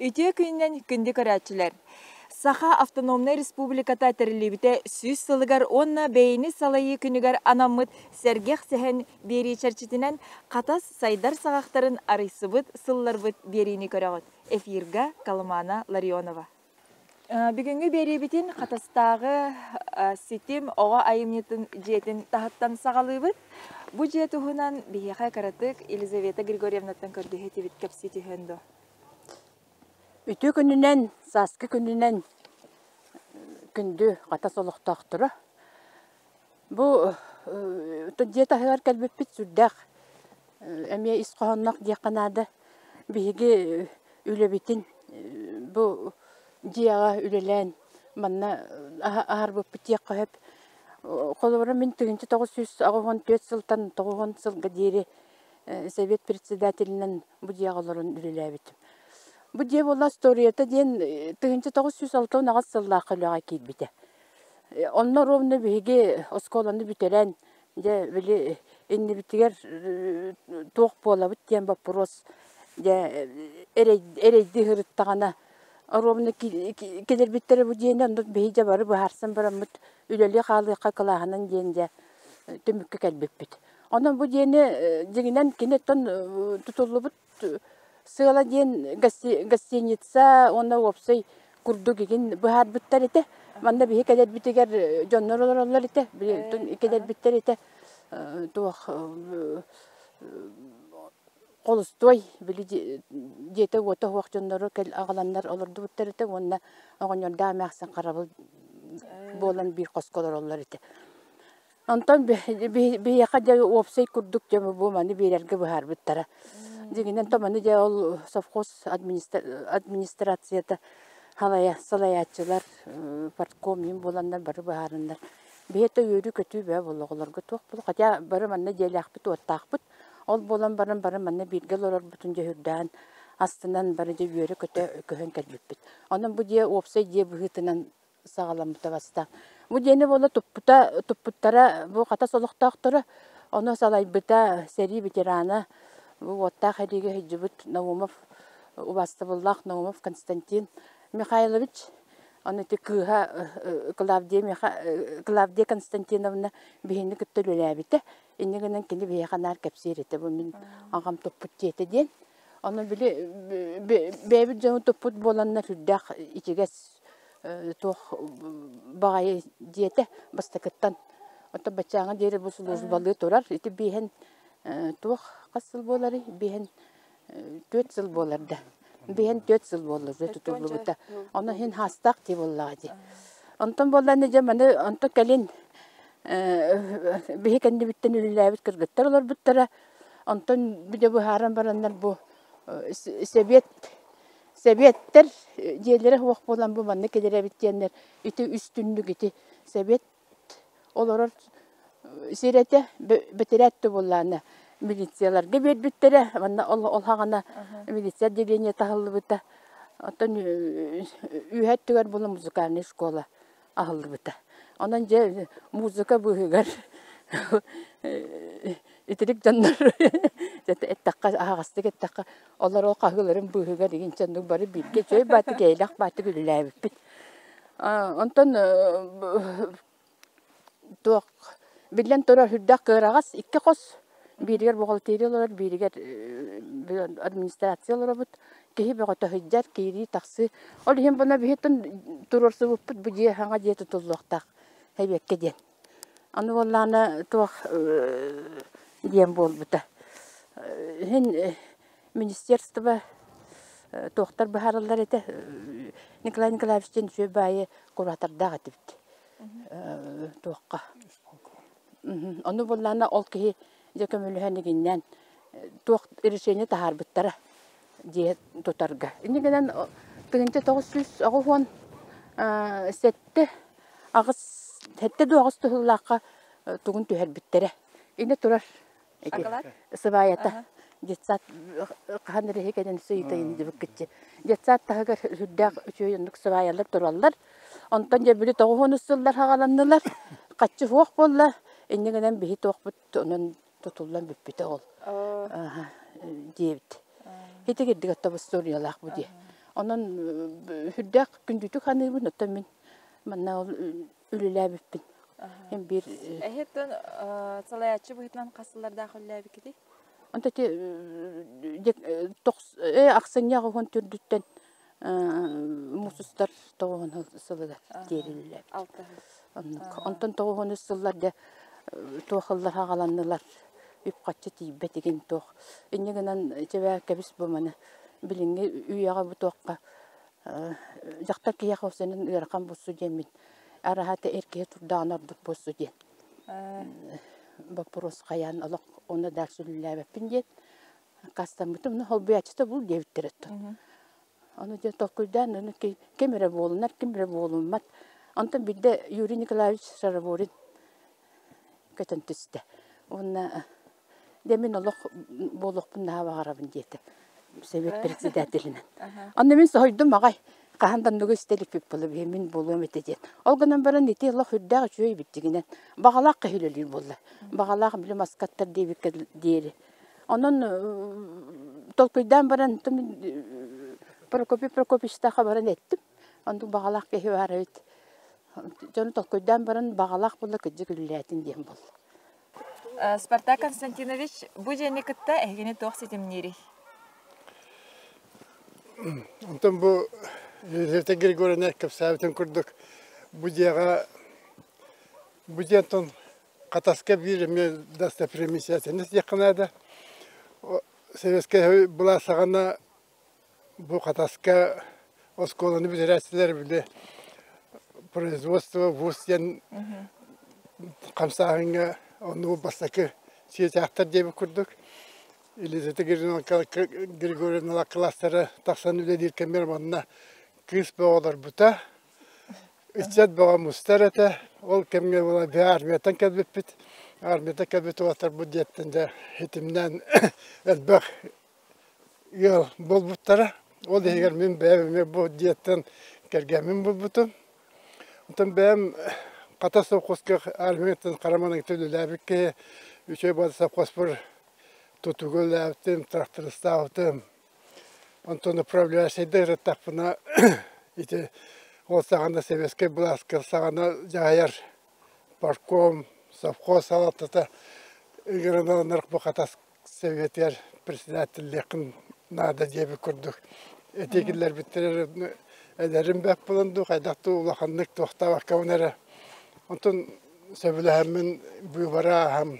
Үтүө күнүнэн күндү көрөөччүлэр! Саха автономнай республиката тэриллибитэ 100 сылыгар уонна бэйэни салайыы күнүгэр анаммыт сэргэх сэһэн биэрии чэрчитинэн Хатас сайдар саҕахтарын арыйсыбыт сылларбыт биэриини көрөҕүт. Эфирга Колымана Ларионова. Бүгүҥҥү биэриибитин Хатастааҕы ситим оҕо айымньытын дьиэтин таһыттан саҕалыыбыт. Бу дьиэ туһунан биһиэхэ кыратык Елизавета Григорьевнаттан көрдөһө этибит кэпсии түһүөн дуо? Үтүө күнүнэн, сааскы күнүнэн күндү Хатас олохтоохторо. Бу дьиэ таһыгар кэлбиппит сүрдээх эмиэ ис хоһоонноох диэххэ наада. Биһиги үлэбитин бу дьиэҕэ үлэлээн манна аһарбыппыт диэххэ сөп. Холобура мин 1984 сылтан 90 сылга диэри совет председателинэн бу дьиэҕэ олорон үлэлээбитим. Бу дьиэ буолла историята диэн 1968 сыллаахха үлэҕэ киирбитэ. Онно ровно биһиги оскуоланы бүтэрэн, дьэ били иннибитигэр туох буолабыт диэн боппуруос дьэ эрэйдии сырыттаҕына ровно кэлэрбиттэрэ бу диэни онно биһиги дьэ бары быһаарсан бараммыт үлэлии хаалыахха кылааһынан диэн дьэ түмүккэ кэлбиппит. Онон бу диэни дьиҥинэн кини оттон тутуллубут сыала диэн гостиница уонна уопсай курдук игин быһаарбыттар этэ. Манна биһи кэлэрбитигэр дьоннор олороллор этэ. Кэлэрбиттэр этэ туох холустуой били дьиэтэ-уота суох дьоннору аҕаланнар олордубуттар этэ уонна оҕонньордоох эмээхсин харабыл буолан биир хоско олороллор этэ. Онтон биһиэхэ дьэ уопсай курдук дьэ бу маны биэрэргэ быһаарбыттара. Дьиҥинэн то маны дьэ ол совхоз администрацията халайа салайааччылар партком иһин буоланнар бары быһаарыннар. Биһиэтэ үөрүү-көтүү бөҕө буолла оҕолорго туох буолуо хотя бары манна дьиэлээхпит-уоттаахпыт. Ол буолан баран бары манна бииргэ олорорбутун дьэ үрдээн астынан бары дьэ үөрэ-көтө көһөн кэлбиппит. Онон бу дьиэ уопсай дьиэ быһыытынан саҕаламмыта бастаан. Бу дьиэни буола туппута, туппуттара бу Хатас олохтоохторо, ону салайбыта сэрии ветерана, бу уоттаах эриигэ сылдьыбыт Наумов, убаастабыллаах Наумов Константин Михайлович, ону ити кыыһа Клавдия, Миха... Клавдия Константиновна биһини кытта үлэлээбитэ. Инньэ гынан кини биһиэхэ наар кэпсиир этэ, бу мин аҕам туппут дьиэтэ диэн. Ону били бэйэбит дьону туппут буоланнар сүрдээх ичигэс туох баҕайы диэтэ бастакыттан. Оттон баччааҥҥа диэри бу службалыы турар. Ити биэһэн туох хас сыл буоларый? Биэһэн 4 сыл буолар да. Биэһэн 4 сыл буолла уже тутуллубута. Ону иһин хаастаах дии буоллаҕа дии. Онтон буоллаҕына дьэ маны онтон кэлин биһи кэннибиттэн үлэлээбит кыргыттар олорбуттара. Онтон дьэ быһааран бараннар бу сэбиэт Сэбиэттэр дьиэлэрэ суох буолан бу манна кэлэр эбит диэннэр ити үс түннүк ити сэбиэт олорор сир этэ бэтэрээт да буоллаҕына милицияларга биэрбиттэрэ манна ол хаҕана милиция отделение таһыллыбыта оттон үөһэ өттүгэр була музыкальнай школа аһыллыбыта. Онон дьэ музыка быыһыгар итирик дьоннор эттэххэ аһаҕастык эттэххэ олор ол хаһыыларын быыһыгар игин дьоннук бары бииргэ үчүгэй баатык эйэлээх баатык үлэлээбиппит. Онтон туох биллэн турар сүрдээх кыараҕас икки хос бииригэр бухгалтерия олорор бииригэр администрация олоробут киһи бөҕөтө сылдьар киирии тахсыы ол иһин буна биһиттэн туруорсубуппут бу дьиэ саҥа дьиэ тутуллуохтаах эбиэккэ диэн аны буоллаҕына туох диэн буолбута иһин министерство туохтар быһаараллар этэ Николай Николаевич диэн үчүгэй баайы куратордаах этибит туохха ону буоллаҕына ол киһи дьэ көмөлөһөн игиннээн туох решение таһаарбыттара дьиэ тутарга. Инньэ гынан 1987 аҕыс сэттэ дуу аҕыс туһуллаахха тугун түһэрбиттэрэ. Иннэ турар ити сыбаайата детсад хаһан эрэ кэлэн сыйытайын дибиккитчи. Детсад таһыгар сүрдээх үчүгэй оннук сыбаайалар тураллар. Онтон дьэ били 90 сыллар хаҕаланнылар. Хаччы суох буолла. Инньэ гынан биһи туохпут онон тутуллан бүппүтэ ол диэбит. Ити кирдик оттон историялаах бу дии. Онон сүрдээх күндүтүк саныыбын, оттон мин манна ол үлэлээбиппин. Эн биир Эһиттэн салайааччы быһыытынан хас сыллардаах үлэлээбиккитий? Онто ити ахсынньы аҕыһын төрдүттэн муус устар тоҕуһун сылыгар диэри үлэлээбит. Оннук. Онтон тоҕуһун сыллар дьэ туох ыллар аҕаланнылар үп-харчы тиийбэт игин туох. Инньэ гынан чэбээ кэбис бу маны билиҥҥи үйэҕэ бу туохха дьахтар киһиэхэ осенин ыарахан буолсу диэммин араһата эр киһи турдаҕына ордук буолсу диэн боппуруос хайаан олох оны да сүллээбэппин диэн аккаастаммытым. Ну холбуйааччыта бул диэбиттэр оттон. Ону дьэ толкуйдаан ону ким эрэ буолунар, ким эрэ буолуммат. Онтон биирдэ Юрий Николаевич Шараборин көтөн түстэ. Уонна дьэ мин олох буолуохпун наһаа баҕарабын диэтэ совет председателинэн. Онно мин соһуйдум аҕай. Хаһан да оннугу истэ иликпит буолла биһи мин буолуом этэ диэн. Ол гынан баран ити олох үрдээх үчүгэй эбит Баҕалаах киһи үлэлиир буолла. Баҕалаах били маскаттар диэбиккэ диэри. Онон толкуйдаан баран Прокопий Прокопьевичтаахха баран эттим. Оннук баҕалаах киһи баар эбит. Дьону толкуйдаан баран баҕалаах буолла кырдьык үлэлээтин диэн буолла. Спартак Константинович, бу дьиэни кытта эһигини туох ситимниирий? Онтон бу Елизавета Григорьевна кэпсээбитин курдук бу дьиэҕэ бу дьиэнтэн Хатаска биир эмиэ достопримечательность диэххэ наада. Советскай былаас саҕана бу Хатаска оскуоланы бүтэрээччилэр били производство вуз диэн хамсааһыҥҥа оннугу бастакы чыычаахтар диэбит курдук Елизавета Григорьевна класстара тахсан үлэлиир кэмигэр манна кыыс бөҕө олорбута. Ыччат бөҕө мустар этэ. Ол кэмҥэ була биһи армияттан кэлбиппит. Армияттан кэлбит уолаттарбыт дьиэттэн дьэ итимнээн элбэх ыал буолбуттара. Ол иһигэр мин бэйэм эмиэ бу дьиэттэн кэргэммин булбутум. Онтон бэйэм хата совхозка армияттан хара маныгыта үлэлээбит киһи үчүгэй буолан совхозпор тутууга үлэлээбитим, трактористаабытым. Онтон управляющайда ырыттахпына ити ол саҕана советскай былааска саҕана дьаһайар партком, совхоз салалтата ыҥыран бу Хатас советыгар председателлиэххин наада диэбит курдук этии киллэрбиттэрэ эдэрим бэрт буолан дуу хайдах дуу улаханнык туохтаабаккабын эрэ онтон сөбүлэһэммин быыбары ааһан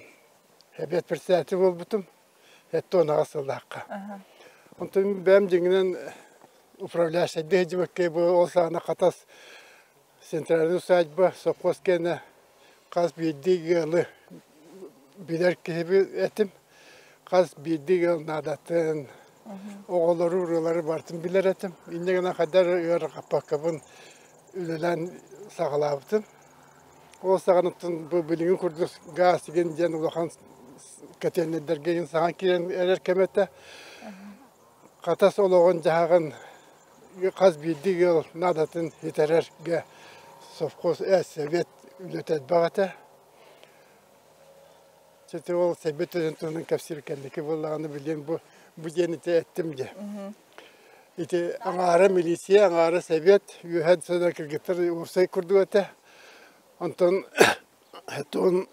эбиэт председатель буолбутум 78 сыллаахха. Онтон бэйэм дьиҥинэн управляющайдыы сылдьыбыкка бу ол саҕана Хатас центральный усадьба совхоз киэнэ хас биирдии ыалы билэр киһи этим. Хас биирдии ыал наадатын, оҕолору, уруулары барытын билэр этим. Инньэ гынан хайдах эрэ ыарырҕаппаккабын үлэлээн саҕалаабытым. Ол саҕанаттан бу билиҥҥи курдук гаас игин диэн улахан кэтиэннэрдэргэ игин саҥа киирэн эрэр кэм этэ. Хатас олоҕун-дьаһаҕын хас биирдии ыал наадатын ситэрэргэ совхоз сэбиэт үлэтэ элбэх этэ. Ити ол сэбиэт үлэтин туһунан кэпсиир кэнники буоллаҕына билиэм бу бу диэн ити эттим дии. Ити аҥаара милиция, аҥаара сэбиэт, үөһэ сытар кыргыттар уопсай курдук этэ. Онтон тугун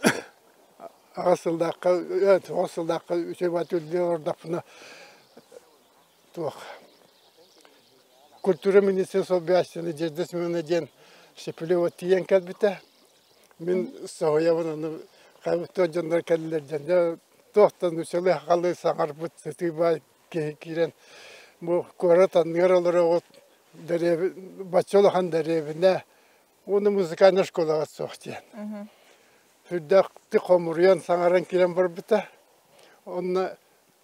аҕыс сыллаахха, тоҕус сыллаахха үчүгэй баҕайытык үлэлии олордохпуна туох культура министрин солбуйааччыта Надежда Семеновна диэн Шепелева тиийэн кэлбитэ. Мин соһуйабын ону хайбыт дьоннор кэллилэр диэн дьэ туохтан нууччалыы сахалыы саҥарбыт сытыы баай киһи киирэн бу куорат анныгар олороҕут бачча улахан дэриэбинэ уонна музыкальнай школаҕа суох диэн сүрдээхтик хомуруйан саҥаран киирэн барбыта онно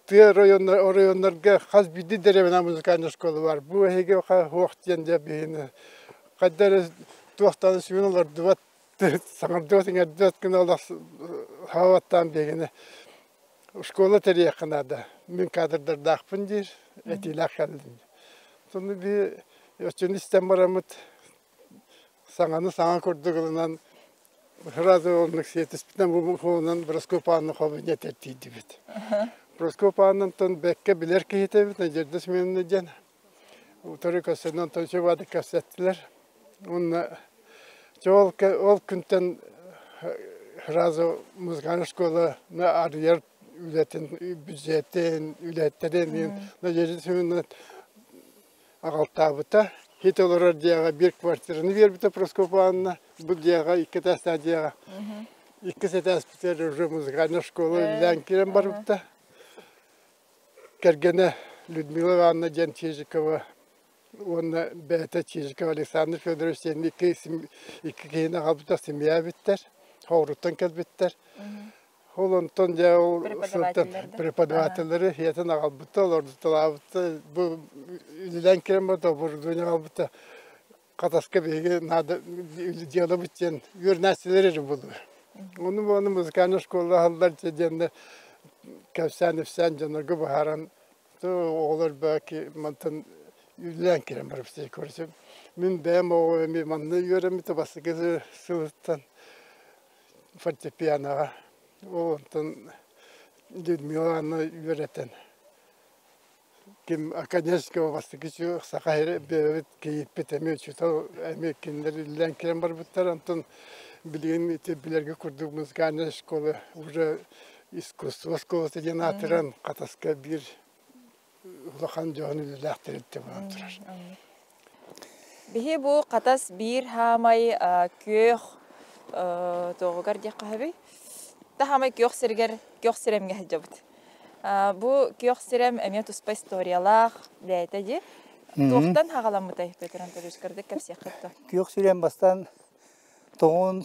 тыа оройуоннарга хас биирдии дэриэбинэ музыкальнай школа бар бу эһиги суох диэн дьэ биһини хайда эрэ туохтан сүгүн олордубат саҥардыбат иҥэрдибэт гына олох хаабаттаан биһигини школа тэрийиэххэ наада мин кадрдардаахпын диир этиилээх кэллим сонно биһи оччону истэн бараммыт саҥаны саҥа курдук ылынан сразу оннук сиэтиспитинэн бу Броскопаанна хобунньа тиийдибит. Броскопааннантан бэккэ билэр киһитэбит Надежда Семеновна диэн. Утары көрсөн онтон үчүгэй кэпсэттилэр. Уонна ол, ол күнтэн сразу музыкальная школа арыйар үлэтин, бюджетин, үлэттэрин Надежда Семеновна аҕалтаабыта. Хит олорор дьиэҕэ биир квартираны биэрбитэ Прокопьева Анна. Бу дьиэҕэ икки этээстээх дьиэҕэ. Иккис этээспитигэр уже музыкальная школа үлэлээн киирэн барбыта. Кэргэнэ Людмила Ивановна диэн Чижикова уонна бэйэтэ Чижиков Александр Федорович диэн икки, икки киһини аҕалбыта семья эбиттэр, Хоруттан кэлбиттэр. Ол онтон дьэ ол сылтан преподавателлэри ийэтин аҕалбыта, олордуталаабыта, бу үлэлээн киирэн барда, оборудование аҕалбыта. Хатаска биһиги наада дьыалабыт диэн үөрэнээччилэр эрэ буолуо. Ону ону музыкальная школа аһыллар диэн кэпсээн-ипсээн дьоннорго быһааран оҕолор баки мантан үлэлээн киирэн барбыт короче мин бэйэм оҕо эми манна үөрэммитэ бастакы сылыттан фортепианоҕа ол онтон Людмила Анна үөрэтэн ким Академического бастакы саха бэйэбит кийииппит эмиэ учуутал эмиэ кинилэр үлэлээн киирэн барбыттар онтон билигин ити билэргэ курдук музыкальная школа уже искусство школата диэн аатыран Хатаска биир улахан дьоһун үлэлээх тэрилтэ буолан турар. Биһи бу Хатас биир хаамай күөх туоҕугар диэххэ сөбүй? Таһаамай күөх сиригэр күөх сирэмҥэ сылдьабыт. Бу күөх сирэм эмиэ туспа историялаах бэйэтэ дии. Туохтан хаҕаламмытай Петр Анатольевич кырдык кэпсиэххит дуо? Күөх сирэм бастаан тоҕун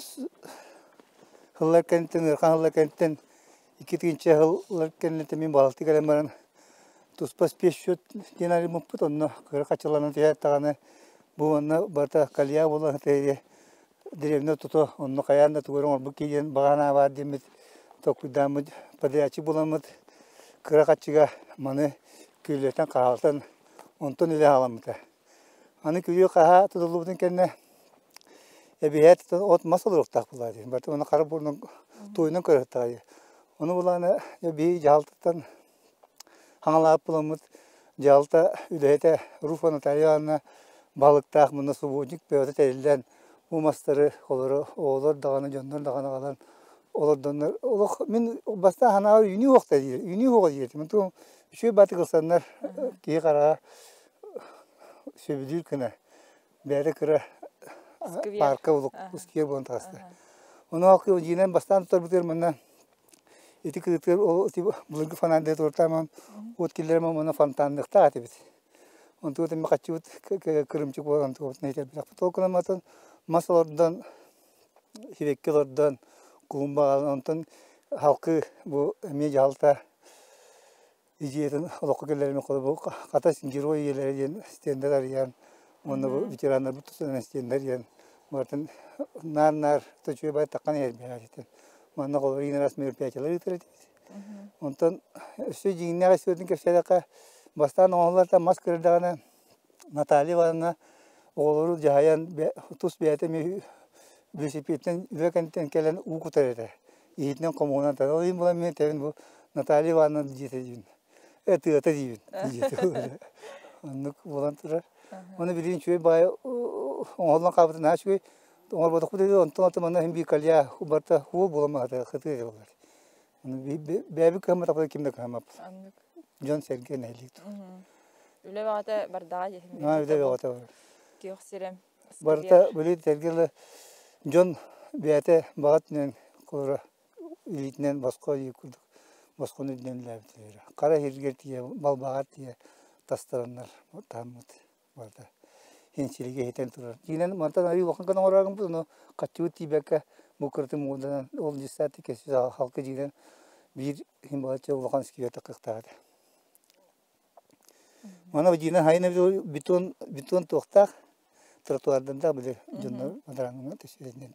сыллар кэнниттэн, ыарахан сыллар кэнниттэн икки тыһыынча сыллар кэнниттэн мин балалты кэлэн баран туспа спецсчет диэн арыйбыппыт, онно кыра хаччыланан түһээт даҕаны бу манна барыта калья буолан сытар деревня тута онно хайаан да тугу эрэ оҥорбут киһи диэн баҕа санаа баар диэммит толкуйдааммыт подрядчик буламмыт кыра хаччыга маны күөллэртэн хаһаалтан онтон үлэ халаммыта. Аны күрүө хаһаа тутуллубутун кэннэ эбиһээт от мас олоруохтаах буолаа диэн барыта уонна хара буорунан туойунан көрүөхтээх дии. Ону булааны биһи дьаһалтаттан хаҥалаап буламмыт дьаһалта үлэһитэ Руфа Наталья Ивановна баһылыктаах мунна субботник бөҕөтө тэриллэн бу мастары олору оҕолор даҕаны дьоннор даҕаны аҕалан олордоннор олох мин бастаан санаабар үүнүү уохта диир үүнүү уоҕа диир этим туом үчүгэй баатык ылсаннар киһи хараҕа сөбүлүүр гына бэйэтэ кыра паарка сквер буолан таҕыста ону дьиинэн бастаан тутарбытыгар манна Ити кыргыттар ол ити былыргы фонарь туортааман уот киллэрэмэн уонна фонтанныахтаах этибит. Онтугут эмэ хаччыбыт кырымчык буолан тугубутун этэрбэтэхпит. Ол гынан баран мас олордон, сибэкки олордон, клумба аҕалан онтон халкы бу эмиэ дьаһалта идеятын олоххо киллэрэммит бу Хатас герой ийэлэрэ диэн стендэр арыйан уонна бу ветераннарбыт тустарынан стендэр диэн барытын наар-наар үчүгэй байтаххан иһэрбиһээтитин манна холобур иин араас мероприятиелар ыытар этибит. Онтон өссө дьиҥнээх историятын кэпсээтэххэ бастаан оҥоһуллартан мас кырдаҕына Наталья Ивановна оҕолору дьаһайан тус бэйэтэ эмиэ велосипедтэн үлэ кэнниттэн кэлэн уу кутар этэ. Иһитинэн хомуһунан ол иһин буолан мин этэбин бу Наталья Ивановна дьиэтэ диибин. Э тыата диибин дьиэтэ. Оннук буолан турар. Ону билигин үчүгэй баайы оҥоһуллан хаалбыта наһаа үчүгэй. Оҥорботохпут үһү онтон аты манна иһин биир калья барыта хуо буолан хытыы буолар. Бэйэбит кыһамматахпыт ким да кыһаммаппыт. Дьон-сэргэ нэһилиэк тур. Үлэ бөҕөтө бардаҕа дьиһин. Үлэ бөҕөтө бар. Күөх сирэм. Барыта били тэлгэ дьон бэйэтэ баҕа өттүнэн холоро илиитинэн босхо дии курдук босхону үрдүнэн үлэлээбиттэрэ. Хара иһиргэр тиийэ, балбааҕар тиийэ тастараннар таһыммыт барыта хинчилигэ иһитэн турар. Дьиҥинэн мантан арыый улахан гына оҥороргуммут, ону хаччыбыт тиийбэккэ бу кыратын муҥурданан ол дьыссаат кэсис халка дьиҥинэн биир иһин балачча улахан сквер таххыахтаах этэ. Мана дьиҥинэн хайын бетон бетон туохтаах тротуардандаах били дьоннор бадарааҥҥа түсүһүннэн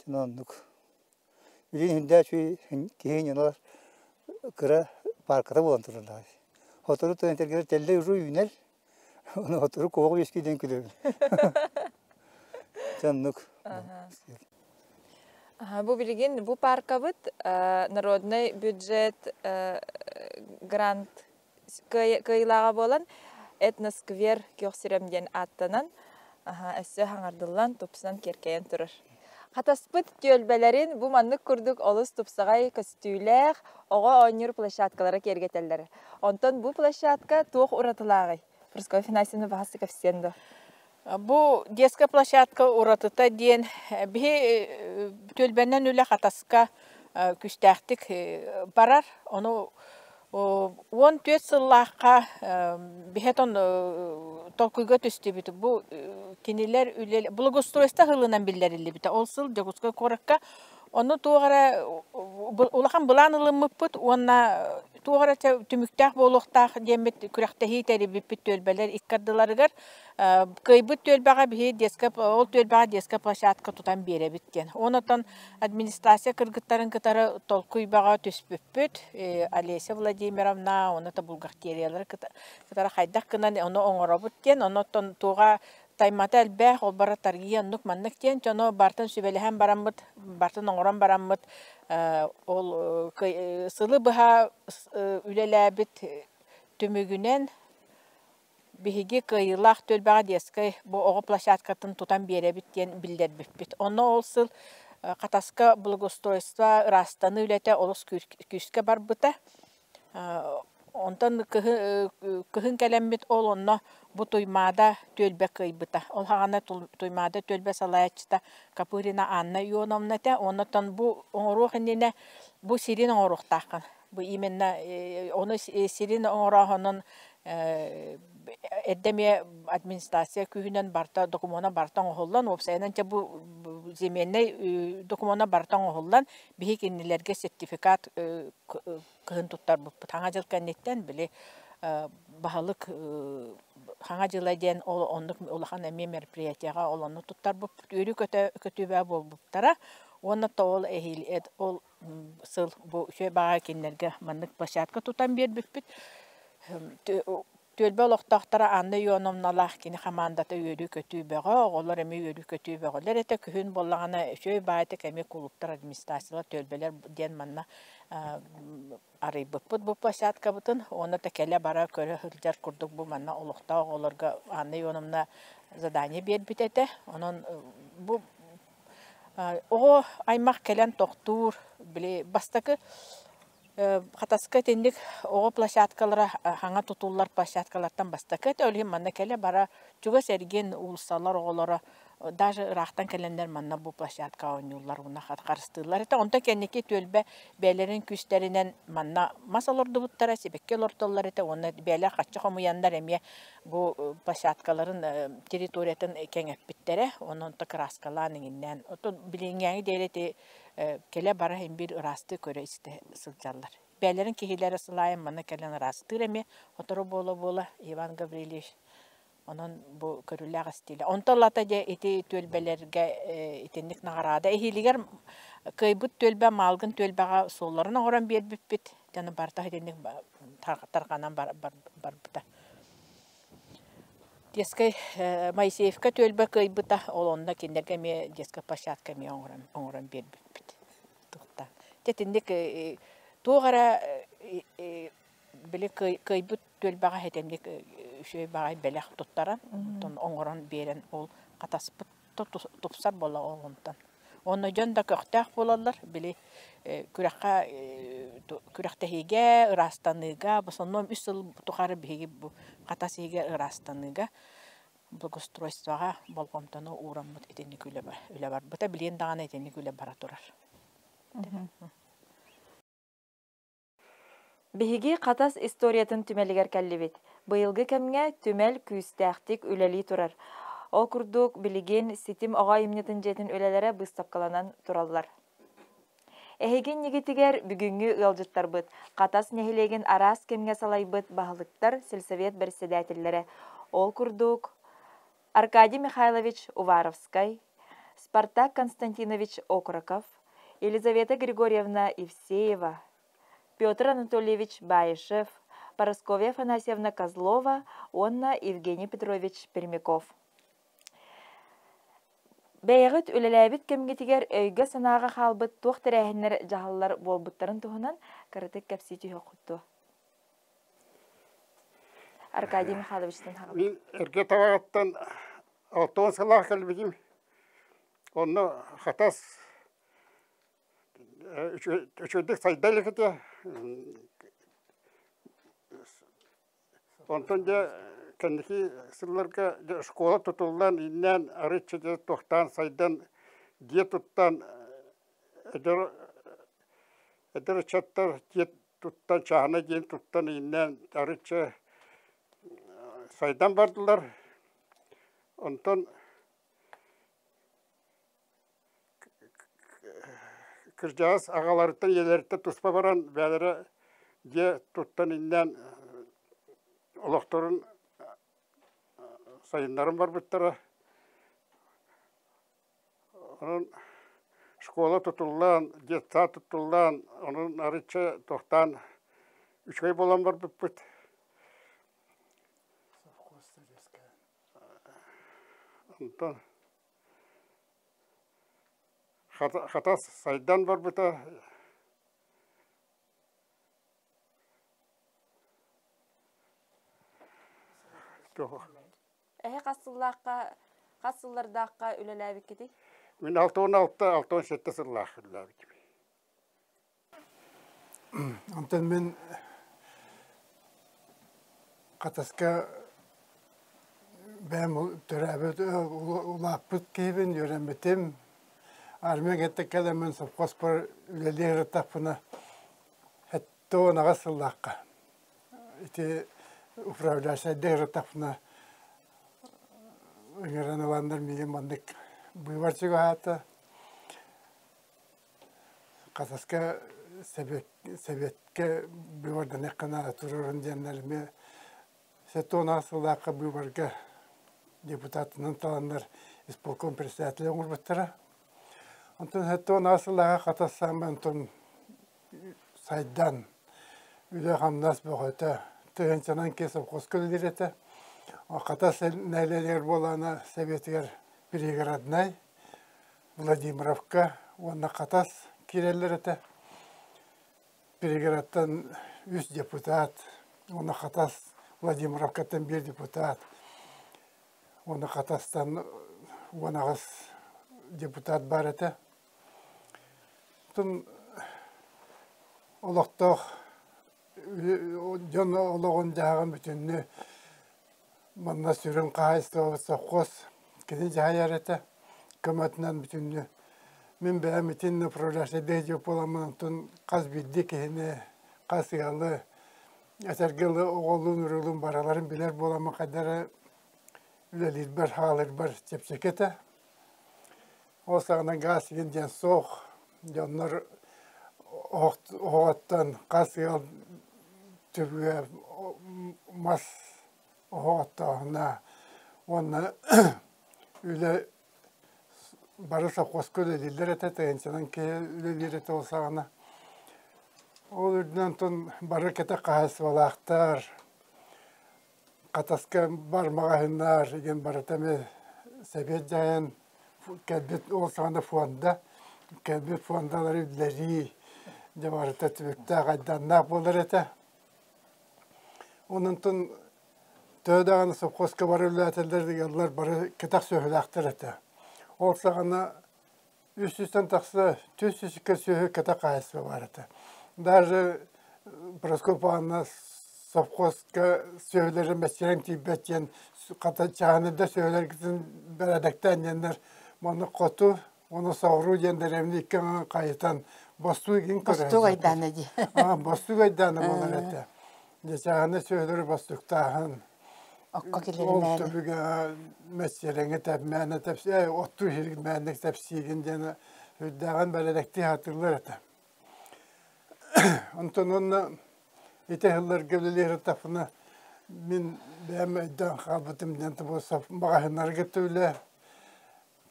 дьон оннук. Билигин хүндээ үчүгэй киһи ньонолор кыра парката буолан тураллар. Сотору тэлгэр тэллэй уже үүнэр Ону сотору куоҕу үөскүү диэн күлэбин. Дьэ оннук. Бу билигин бу паркабыт народный бюджет грант кыайыылааҕа буолан Этносквер күөх сирэм диэн ааттанан, өссө хаҥардыллан, тупсан, киэркэйэн турар. Хатаспыт түөлбэлэрин бу маннык курдук олус тупсаҕай көстүүлээх оҕо оонньуур площадкалара киэргэтэллэр. Онтон бу площадка туох уратылааҕый? Прасковья Афанасьевна баһасы кэпсиэн дуо? Бу детская площадка уратыта диэн биһи түөлбэнэн үлэ Хатаска күүстээхтик барар. Ону 14 сыллаахха биһэтон толкуйга түстүбүт. Бу кинилэр үлэ благоустройство сылынан биллэриллибитэ. Ол сыл Дьокуускай куоракка ону туох эрэ улахан былаан ылыммыппыт уонна туох эрэ түмүктээх буолуохтаах диэммит күрэхтэһии тэрийбиппит түөлбэлэр икки ардыларыгар. Кыайбыт түөлбэҕэ биһи детская ол түөлбэҕэ детская площадка тутан биэрэбит диэн. Онон администрация кыргыттарын кытары толкуй бөҕө түспүппүт. Олеся Владимировна, уонна бухгалтериялары кытары хайдах гынан ону оҥоробут диэн. Онон туоҕа таймата элбэх, ол бара торги оннук маннык диэн дьону бартын сүбэлэһэн бараммыт, бартын оҥорон бараммыт ол сылы быһа үлэлээбит түмүгүнэн Биһиги кыайыылаах түөлбэҕэ детскай бу оҕо площадкатын тутан биэрэбит диэн биллэрбиппит. Онно ол сыл Хатаска благоустройство ыраастаныы үлэтэ олус күүскэ барбыта. Онтон кыһын кэлэммит ол онно бу Туймаада түөлбэ кыайбыта. Ол саҕана Туймаада түөлбэ салайааччыта Копырина Анна Ионовна этэ. Оннуттан бу оҥоруох иннинэ бу сирин оҥоруохтааххын. Бу именно ону сирин оҥорооһунун эрдэ эмиэ администрация күүһүнэн барыта докумуона барыта оҥоһуллан, уопсайынан дьэ бу земельнай докумуона барыта оҥоһуллан, биһи кинилэргэ сертификат кыһын туттарбыппыт. Хаҥа дьыл кэнниттэн били баһылык Хаҥа дьыла диэн ол оннук улахан эмиэ мероприятиеҕа ол онну туттарбыппыт. Үөрүү көтүүбэ буолбуттара. Уонна то ол эһиил ол сыл бу үчүгэй баҕайы кинилэргэ маннык площадка тутан биэрбиппит. Түөлбэ олохтоохторо Анна Ионовналаах кини хамаандата үөрүү-көтүү бөҕө, оҕолор эмиэ үөрүү-көтүү бөҕөлөр этэ. Күһүн буоллаҕына үчүгэй баайытык эмиэ кулууптар, администрациялар, түөлбэлэр диэн манна арыйбыппыт бу площадкабытын. Уонна да кэлэ-бара көрө сылдьар курдук бу манна олохтоох оҕолорго Анна Ионовна задание биэрбит этэ. Онон бу Оҕо аймах кэлэн тохтуур, били бастакы Хатаска итинник оҕо площадкалара хаҥа тутуллар площадкалартан бастакы этэ, ол иһин манна кэлэ-бара чугас эргин уулуссалар оҕолоро даже ыраахтан кэлэннэр манна бу площадкаҕа оонньууллар уонна харыстыыллар этэ. Онтон кэнники түөлбэ бэйэлэрин күүстэринэн манна мас олордубуттара, сибэкки олордоллор этэ уонна бэйэлэр харчы хомуйаннар эмиэ Бу площадкаларын территориятын кэҥэппиттэрэ, онон кырааскалаан иҥиннээн. Оттон билиҥҥээҥи диэри ити кэлэ-бара иһин биир ыраастыы көрө-истэ сылдьаллар. Бэйэлэрин киһилэрэ сылаайан манна кэлэн ыраастыыр эмиэ, сотору буола-буола Иван Гаврильевич онон бу көрүүлээх истиилэ. Онтон ылата дьэ ити түөлбэлэргэ итинник наҕараада эһиилигэр кыайбыт түөлбэ Маалгын түөлбэҕэ суолларын оҥорон биэрбиппит. Дьону барыта итинник тарҕанан барбыта. Детскай Моисеевка түөлбэ кыайбыта, ол онно кинилэргэ эмиэ детскай площадка эмиэ оҥорон, оҥорон биэрбиппит. Туохтаан. Дьэ итинник туох эрэ били кыайбыт түөлбэҕэ итинник үчүгэй баҕайы бэлэх туттаран, оттон оҥорон биэрэн ол хатаспыт тупсар буолла ол онтон. Уонна дьон да көхтөөх буолаллар, били күрэххэ күрэхтэһиигэ, ыраастаныыга, в основном үс сыл тухары биһиги бу Хатас иһигэр ыраастаныыга, благоустройствоҕа болҕомтону уураммыт итинник үлэ, үлэ барбыта, билигин даҕаны итинник үлэ бара турар. Биһиги Хатас историятын түмэлигэр кэллибит. Быйылгы кэмҥэ түмэл күүстээхтик үлэлии турар. Ол курдук, билигин Ситим оҕо айымньытын дьиэтин үлэлэрэ быыстапкаланан тураллар. Эһиги иннигитигэр бүгүҥҥү ыалдьыттарбыт Хатас нэһилиэгин араас кэмҥэ салайбыт баһылыктар сельсовет бэрэссэдээтэллэрэ. Ол курдук, Аркадий Михайлович Уваровскай, Спартак Константинович Окроков, Елизавета Григорьевна Евсеева, Петр Анатольевич Баишев, Парасковья Афанасьевна Козлова уонна Евгений Петрович Пермяков. Бэйэҕит үлэлээбит кэмҥитигэр өйгө-санааҕа хаалбыт туох тэрээһиннэр дьаһаллар буолбуттарын туһунан кыратык кэпсии түһүөххүт дуо? Аркадий Михайловичтан хаҕалар. Мин эргэ табаҕыттан 60 сыллаах кэлбитим. Онно Хатас үчүгэйдик сайда илик этэ. Онтон дьэ кэнники сылларга дьэ школа тутуллан, иннээн арыычча дьэ туохтаан сайдан дьиэ туттан эдэр эдэр ыччаттар дьиэ туттан чааһынай дьиэни туттан иннээн арыычча сайдан бардылар. Онтон Кырдьаҕас аҕаларыттан ийэлэриттэн туспа баран бэйэлэрэ дьиэ туттан иннээн олохторун сайыннаран барбыттара. Онон школа тутуллан, детсад тутуллан, онон арыычча тохтоон үчүгэй буолан барбыппыт. Онтон Хатас сайдан барбыта. Эһи хас сыллаахха хас сыллардаахха үлэлээбиккитий? Мин 66 67 сыллаах үлэлээбитим. Онтон мин Хатаска бэйэм төрөөбүт улааппыт киһибин, үөрэммитим. Армия кытта кэлэммин совхозпар үлэлии сырыттахпына 78 сыллаахха ити управляющайдыы сырыттахпына ыҥыран ыланнар миигин маннык быыбар чугаһаата. Хатаска сэбиэккэ быыбарданыахха наада туруорун диэннэр эмиэ 76 сыллаахха быыбарга депутатынан таланнар исполком председателэ оҥорбуттара. Онтон 76 сыллааҕы Хатас саамай онтон сайдан үлэ-хамнас бөҕөтө тыһыынчанан киһи совхозка үлэлиир этэ. Хатас нэһилиэгэр буолаана сэбиэтигэр пригороднай Владимировка уонна Хатас киирэллэр этэ. Перегородтан үс депутат уонна Хатас Владимировкаттан биир депутат уонна Хатастан 18 депутат баар этэ. Оттон олохтоох дьон олоҕун-дьаһаҕын бүтүннүү Манна сүрүн хаһаайыстыбабыт совхоз кини дьаһайар этэ, көмөтүнэн бүтүннүү. Мин бэйэм итиннэ управляющайдыы диэк буоламмын онтон хас биирдии киһини, хас ыалы, этэргэ дылы оҕолуун-уруулуун барыларын билэр буоламмын хайдах эрэ үлэлиирбэр, хааларбар чэпчэки этэ. Ол саҕана гаас игин диэн суох, дьоннор оһоҕоттон хас ыал түбүгэ мас оһоҕоттооһуна уонна үлэ бары совхозка үлэлииллэр этэ, тыһыынчанан киһи үлэлиир этэ ол саҕана. Ол үрдүнэн онтон бары кэтэх хаһаайыстыбалаахтар, Хатаска бар маҕаһыыннар диэн барыта эмиэ сэбиэт дьаһайан кэлбит ол саҕана фонда кэлбит фондалары үллэрии дьэ барыта түбүктээх айдааннаах буолар этэ. Онон төһө даҕаны совхозка бары үлэлээтэллэр ыаллар бары кэтэх сүөһүлээхтэр этэ. Ол саҕана 300-тэн тахса 402 сүөһү кэтэх хаһаайыстыба баар этэ. Даже Прокопьевна Анна совхозка сүөһүлэри мэччирэҥ тиийбэт диэн хата чааһынайдар сүөһүлэргитин бэрээдэктээн диэннэр манна хоту уонна соҕуруу диэн дэриэбинэ икки аҥы хайытан бостуук игин көрө Бостуук айдаана дии. Бостуук айдаана буолар этэ. Дьэ чааһынай сүөһүлэри бостууктааһын Окко Ол килэримээри. түбүгэ мэччирэҥи тэпмээнэ тэпсии, оттуу иһирик мээнник тэпсиигин диэн үрдээҕин бэрээдэктии сатыыллар этэ. Онтон уонна ити ыһылларга үлэлиир ырыттахпына мин бэйэм өйдөөн хаалбытым диэн маҕаһыыннарга үлэ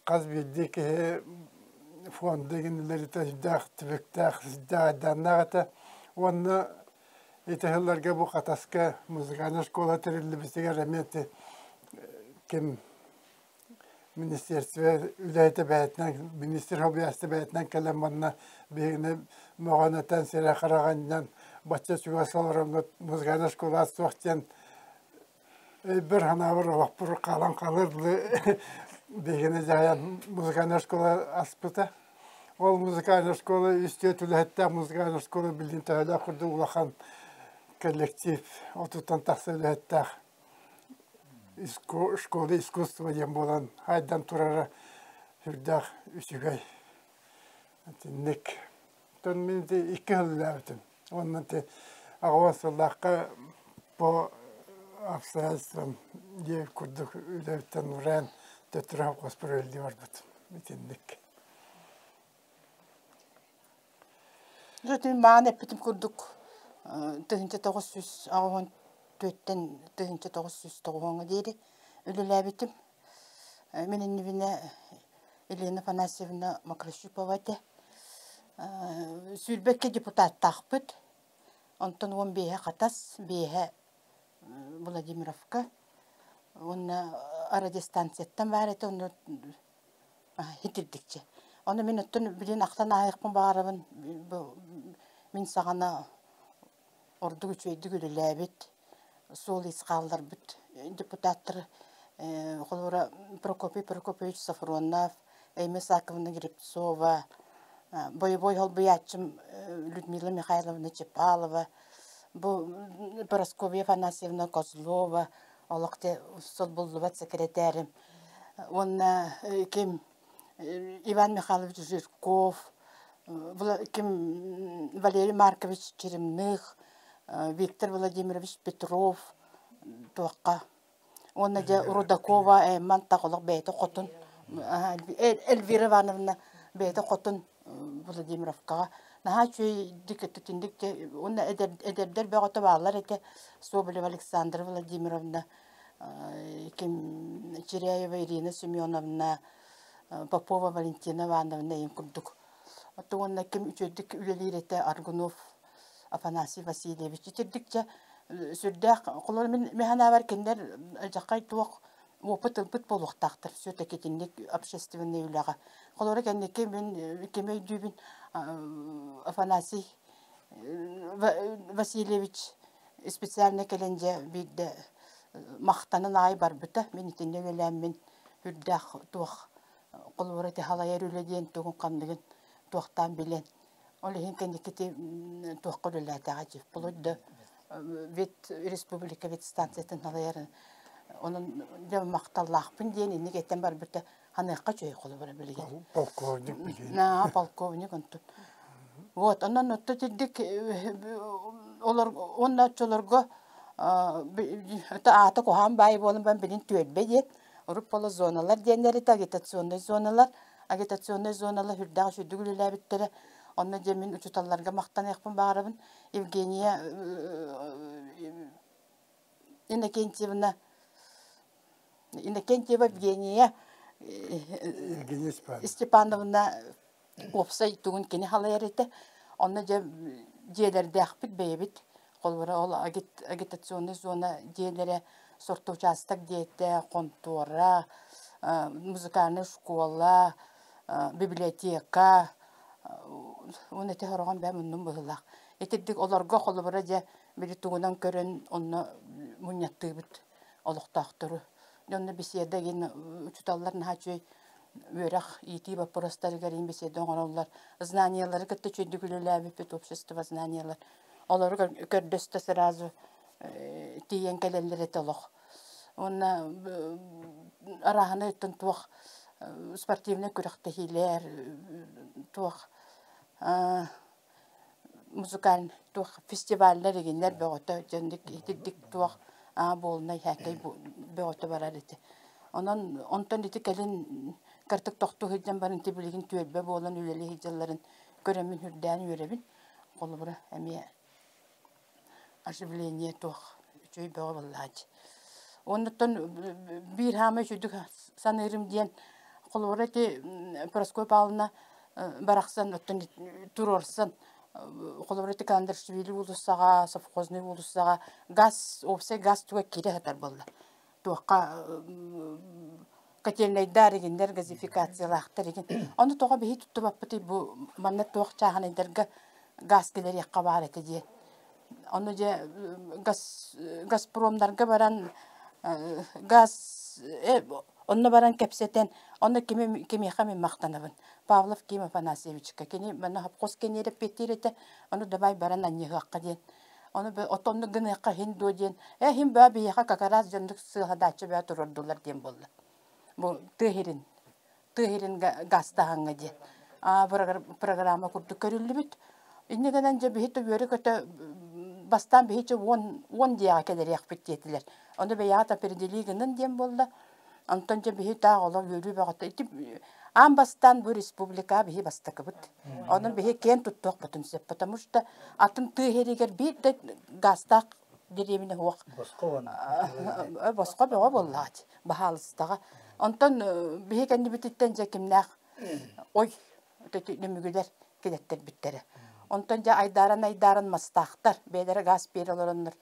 хас биирдии киһи фонда игинэлэритэ сүрдээх түбүктээх, сүрдээх айдааннаах этэ. Уонна ити сылларга бу Хатаска музыкальнай школа тэриллибитигэр эмиэ ити ким министерство үлэһитэ бэйэтинэн министр хобуйааччы бэйэтинэн кэлэн манна биһигини мөҕөн этэн сирэй хараҕа анньан бачча чугас олороҥҥут музыкальнай школа суох диэн. Өйбөр санаабар олохпор хаалан хаалар дылы биһигини дьаһайан музыкальнай школа аспыта. Ол музыкальнай школа үс-түөрт үлэһиттээх музыкальнай школа билигин төһөлөөх курдук улахан коллектив отуттан тахса үлэһиттээх школа искусства диэн буолан хайдан турара сүрдээх үчүгэй. Итинник. Оттон мин ити икки сыл үлэлээбитим. Уонна ити аҕыйах сыллаахха по обстоятельствам диэбит курдук үлэбиттэн уурайан төттөрү хоспор үлэлии барбытым. Итинник. Дьэ, маан эппитим курдук 1984-тэн 1990-ҥа диэри үлэлээбитим. Мин иннибинэ Елена Афанасьевна Мокрощупова этэ. Сүүрбэккэ депутаттаахпыт. Онтон уон биэһэ Хатас, биэһэ Владимировка. Уонна радиостанцияттан баар этэ, онно итирдикчэ. Ону мин оттон билин ахтан ааһыахпын баҕарабын. Бу мин саҕана ордук үчүгэйдик үлэлээбит, суол-иис хаалларбыт депутаттар холобура Прокопий Прокопьевич Софронов, Эйме Саковна Гребцова, бойобуой холбуйааччым Людмила Михайловна Чепалова, бу Парасковья Афанасьевна Козлова, олох солбуллубат сэкирэтээрим уонна ким Иван Михайлович Жирков, ким Валерий Маркович Черемных, Виктор Владимирович Петров туохха уонна дьэ Рудакова Эмман олох бэйэтэ хотун Эльвира Ивановна бэйэтэ хотун Владимировкаҕа наһаа үчүгэйдик итинник уонна эдэрдэр бөҕөтө бааллар этэ Соболева Александра Владимировна ким Чиряева Ирина Семеновна Попова Валентина Ивановна ийин курдук уонна ким үчүгэйдик үлэлиир этэ Аргунов Афанасий Васильевич итирдикчэ сүрдээх холор мин механаабар кинилэр алдьархай туох опыт ылбыт буолуохтаахтар все-таки итинник общественный үлэҕэ холоро кэнники мин кими өйдүүбүн Афанасий Васильевич специально кэлэн дьэ биирдэ махтанан аҕай барбыта. Мин итиннэ үлэлээммин үрдээх туох холобура ити халайар үлэ диэн тугун ханныгын туохтаан билэн ол иһин кэнники ити туохха үлэлээтэҕэ дии вплоть до вет республика ветстанциятын халайар онон дьэ махталлаахпын диэн инник этэн барбыта ханыахха үчүгэй холобура билигин полковник билигин на полковник онтун вот онон отто тирдик олор уонна оччолорго аата куһаан баай буолан баран билин түөлбэ диэн урут буола зоналар диэннэр это агитационный зоналар агитационный зоналар үрдээх үчүгдүк үлэлээбиттэрэ онно дьэ мин учууталларга махтаныахпын баҕарабын Евгения Иннокентьевна Иннокентьева Евгения Степановна уопсай тугун кини халайар этэ. Онно дьэ дьиэлэрдээхпит бэйэбит. Холобура ол агитационный зона дьиэлэрэ сортоучасток диэтэ, хонтуора, музыкальная школа, библиотека, уон ити сороҕун бэйэм муннум быһыылаах. Итирдик олорго холобура дьэ били тугунан көрөн онно мунньаттыыбыт олохтоохтору. Дьонно беседа игин учуталлар наһаа үчүгэй үөрэх, иитии боппуруостарыгар иин беседа оҥороллор. Знаниялары кытта үчүгэйдик үлэлээбиппит общество знаниялар. Олору көрдөстө сразу тиийэн кэлэллэр этэ олох. Уонна арааһынай оттон туох спортивнай күрэхтэһиилэр, туох музыкальный туох фестиваллар игиннэр бөҕөтө дьоннук итирдик туох аа буолунай һээкэй бөҕөтө барар ити. Онон онтон ити кэлин кыртык тохтуу сылдьан баран ити билигин түөлбэ буолан үлэлии сылдьалларын көрөммүн үрдээн үөрэбин. Холобура эмиэ оживление туох үчүгэй бөҕө буоллааччы. Оннуттан биир хаамай үчүгдүк саныырым диэн холобура ити Прасковья Павловна барахсан оттон туруорсан холобура ити Каландаршвили уулуссаҕа, совхозный уулуссаҕа газ уопсай газ туга киирэ сытар буолла. Туохха котельнайдар игиннэр газификациялаахтар игин. Ону тоҕо биһи туттубаппытый бу манна туох чааһынайдарга газ киллэриэххэ баар этэ диэн. Ону дьэ газ газпромнарга баран Газ онно баран кэпсэтэн, онно кими кимиэхэ мин махтанабын. Павлов Ким Афанасьевичка. Кини манна хопхуос кэниэрэ эппиэттиир этэ. Ону давай баран анньыһыахха диэн. Ону отонну гыныахха иһин дуо диэн. Э иһин баа биһиэхэ как раз дьоннук сыаһадааччы баа турордулар диэн буолла. Бу тыа иһирин тыа иһирин газтааһыҥҥа диэн программа курдук көрүллүбүт. Инньэ гынан дьэ биһи үөрэ-көтө бастаан биһи 10 дьиэҕэ кэлэриэхпит диэтилэр. Ону бэйэҕит определии гынын диэн буолла. Онтон дьэ биһи таах олох үөрүү бөҕөтө. Ити аан бастаан бу республика биһи бастакыбыт. Онон биһи киэн туттуохпутун сөп, потому что атын тыа иһиригэр биир да газтаах дэриэбинэ суох. Босхо бөҕө буоллаҕа баһаалыстаҕа. Онтон биһи кэннибититтэн дьэ кимнээх ой нөмүгүлэр килэттэрбиттэрэ. Онтон дьэ айдааран-айдааран мастаахтар бэйэлэрэ гаас биэрэ олороннор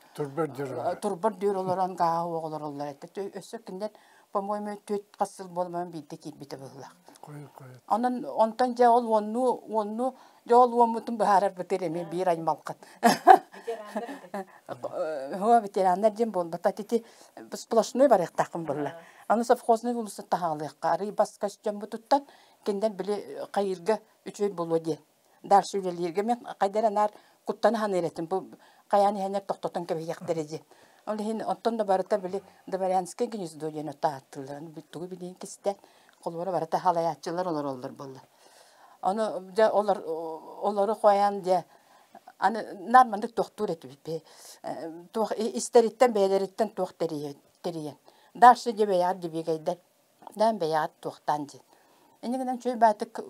турбар дүөр олорон гааһы уох олороллор этэ. Өссө кинилэр по-моему түөрт хас сыл буолан биирдэ киирбитэ быһыылаах. Онон онтон дьэ ол уоннуу уоннуу дьэ ол уоммутун быһаарарбытыгар эмиэ биир аймалҕан. Һуо ветераннар диэн буолбата ити сплошной барыахтааххын буолла. Аны совхознай уулусса таһаалыахха арый бас көстөммутуттан кинилэр били хайыырга үчүгэй буолуо диэн. Дальше үлэлииргэ мен хайдара наар куттана саныыр этим бу хайаан иһэннэр тохтотон кэбиһиэхтэрэ диэн. Ол иһин оттон да барыта били дворянское гнездо диэн тааттылар. Тугу билиин кистэн холобура барыта халайааччылар олороллор буолла. Ону дьэ олор олору хоайан дьэ аны наар маннык тохтуур этибит туох истэриттэн бэйэлэриттэн туох тэрийэн дальше дьэ бэйэҕит дибиэгэйдэр даан бэйэҕит туохтаан диэн инньэ гынан үчүгэй баатык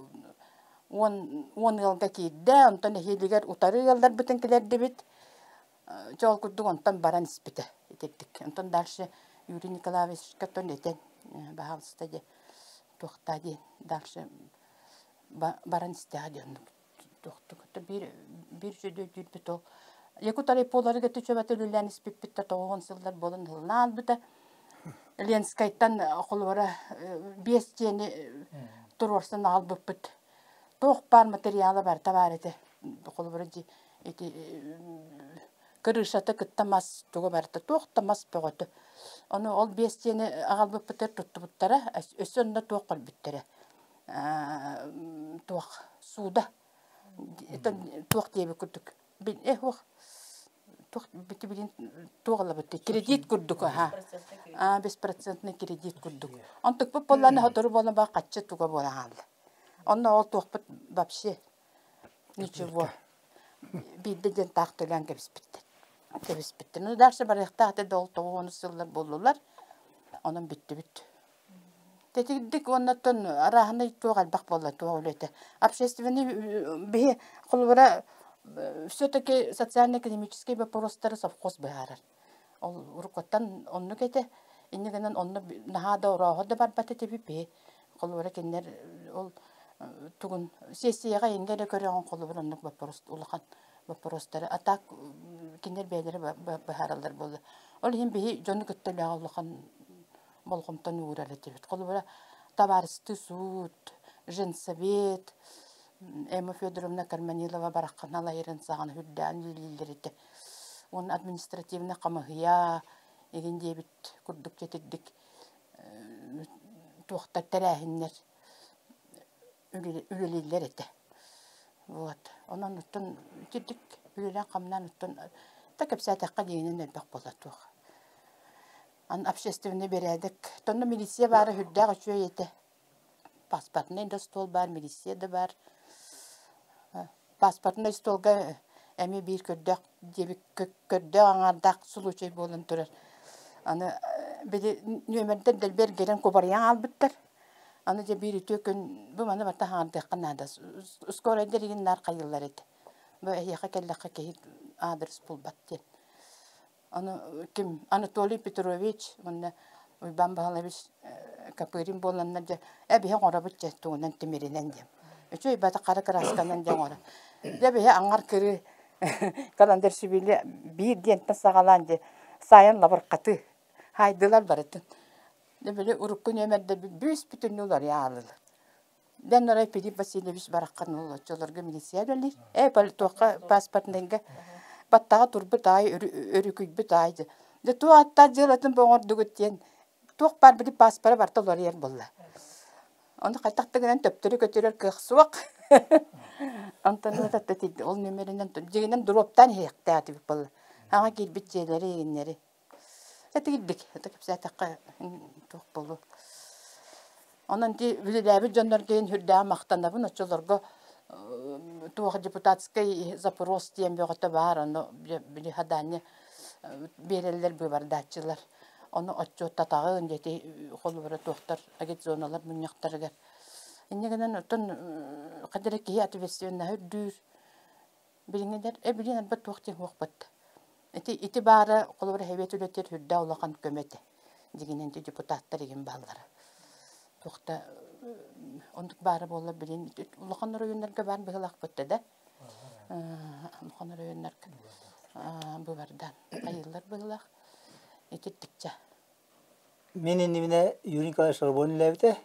уон уон ыалга киирдэ онтон эһиилигэр утары ыалларбытын килэрдибит дьэ ол курдук онтон баран испитэ итирдик онтон дальше Юрий Николаевичка тон этэн баһаалыста диэн туохтаа диэн дальше баран истэҕэ диэн оннук туохтук биир биир үчүгэй өйдүүрбүт ол Якут райполарыгар түчөбөтө үлэлээн испиппит да тоҕуһун сыллар буолан ыһыллан аалбыта Ленскайтан холобура биэс дьиэни туруорсан аҕалбыппыт туох баар материала барыта баар этэ холобура ити Крышата кытта мас туга барыта туох да мас бөҕөтө. Ону ол биэс дьиэни аҕалбыппытыгар туттубуттара, өссө онно туох көрбүттэрэ туох сууда туох диэбит курдук э туох туох билин туох ылабыт кредит курдук аха аа беспроцентный кредит курдук онтукпут буоллаана сотору буолан баа хаччы туга буолан хаалла онно ол туохпут вообще ничего Биирдэ диэн таах төлөөн кэбиспиттэр. Кэбиспиттэр. Ну дальше барыахтаах этэ да ол 90 сыллар буоллулар. Онон бүттүбүт. Тэтигирдик уоннаттан арааһынай туох элбэх буолла туох үлэтэ. Общественный биһи холобура все-таки социально-экономический вопростары совхоз быһаарар. Ол уруккуттан оннук этэ. Инньэ гынан онно наһаа да орооһо да барбат этибит биһи. Холобура кинилэр ол тугун сессияҕа инньэ эрэ көрөҕүн холобур оннук боппуруос улахан боппуруостары а так кинилэр бэйэлэрэ быһаараллар буолла. Ол иһин биһи дьону кытта үлэҕэ улахан болҕомтону уурар этибит. Холобура табаарыстыы суут, женсовет, Эмма Федоровна Карманилова бараххана алайырын саҕана үрдээн үлэлииллэр этэ. Уонна административнай хамыһыйа игин диэбит курдук дьэтирдик туохтар тэрээһиннэр үлэлииллэр этэ. Вот. Онон оттон итирдик үлэлээн-хамнаан оттон да кэпсээтэххэ диэнин элбэх буола туох. Аны общественный бэрээдэк. Тонно милиция баара сүрдээх үчүгэй этэ. Паспортный да стол баар, милиция да баар. Паспортнай столга эмиэ биир көрдөөх диэбит көрдөөх аҥаардаах случай буолан турар. Аны били нүөмэрдэр дэлби эргэрэн кубарыйан хаалбыттар. Аны дьэ биир үтүө күн бу маны барыта хаҥардыахха наада. Скорайдар игин наар хайыыллар этэ. Бу эһиэхэ кэллэххэ киһи аадырыс булбат диэн. Аны ким Анатолий Петрович уонна Уйбаан Баһылайбыч Копырин буоланнар дьэ эбиһи оҥоробут дьэ тугунан тимиринэн диэн. Үчүгэй бата хара кыраасканан дьэ оҥоро. Дьэ биһи аҥар кырыы каландар сүбүлэ биир диэнтэн саҕалаан дьэ саайан лабырхатыы хаайдылар барытын. Дьэ били урукку нүөмэрдэрбит бүүс бүтүннүү уларыйа хааллылар. Дэн арай Филипп Васильевич бараххан уол оччолорго милиция үлэлиир. Ээ, туохха паспортнайга баттаҕа турбут аай, өрүкүйбүт аай. Дьэ туох аттаах дьыалатын бу оҥордугут диэн туох баар били пааспара барыта уларыйар буолла. Ону хайдах да гынан төптөрү көтүрэр кыах суох. Онтон ол нүмеринэн дьиҥинэн дроптаан иһиэхтээх этибит буолла. Аҕа киирбит дьиэлэри игиннэри. Этигирдик, это кэпсээтэххэ туох буолуо. Онон ити үлэлээбит дьоннорго иһин сүрдээҕин махтанабын. Оччолорго туох депутатскай запрос диэн бөҕөтө баар, ону били хадаанньа биэрэллэр быыбардааччылар. Ону отчуоттатаҕын диэти холобура туохтар агитзоналар мунньахтарыгар. Инньэ гынан оттон ханна эрэ киһи ответственноһа үрдүүр. Билиҥҥилэр э билин арба туох диэн суохпут. Ити ити баара холобура сэбиэт үлэтигэр сүрдээх улахан көмө этэ. Дьиҥинэн ити депутаттар игин бааллара. Туох да оннук баара буоллар билин улахан оройуоннарга баар быһыылаахпыт да улахан оройуоннарга быбардаан айыллар быһыылаах. Итирдикчэ. Мин иннибинэ Юрий Николаевич Шарбон үлээбитэ.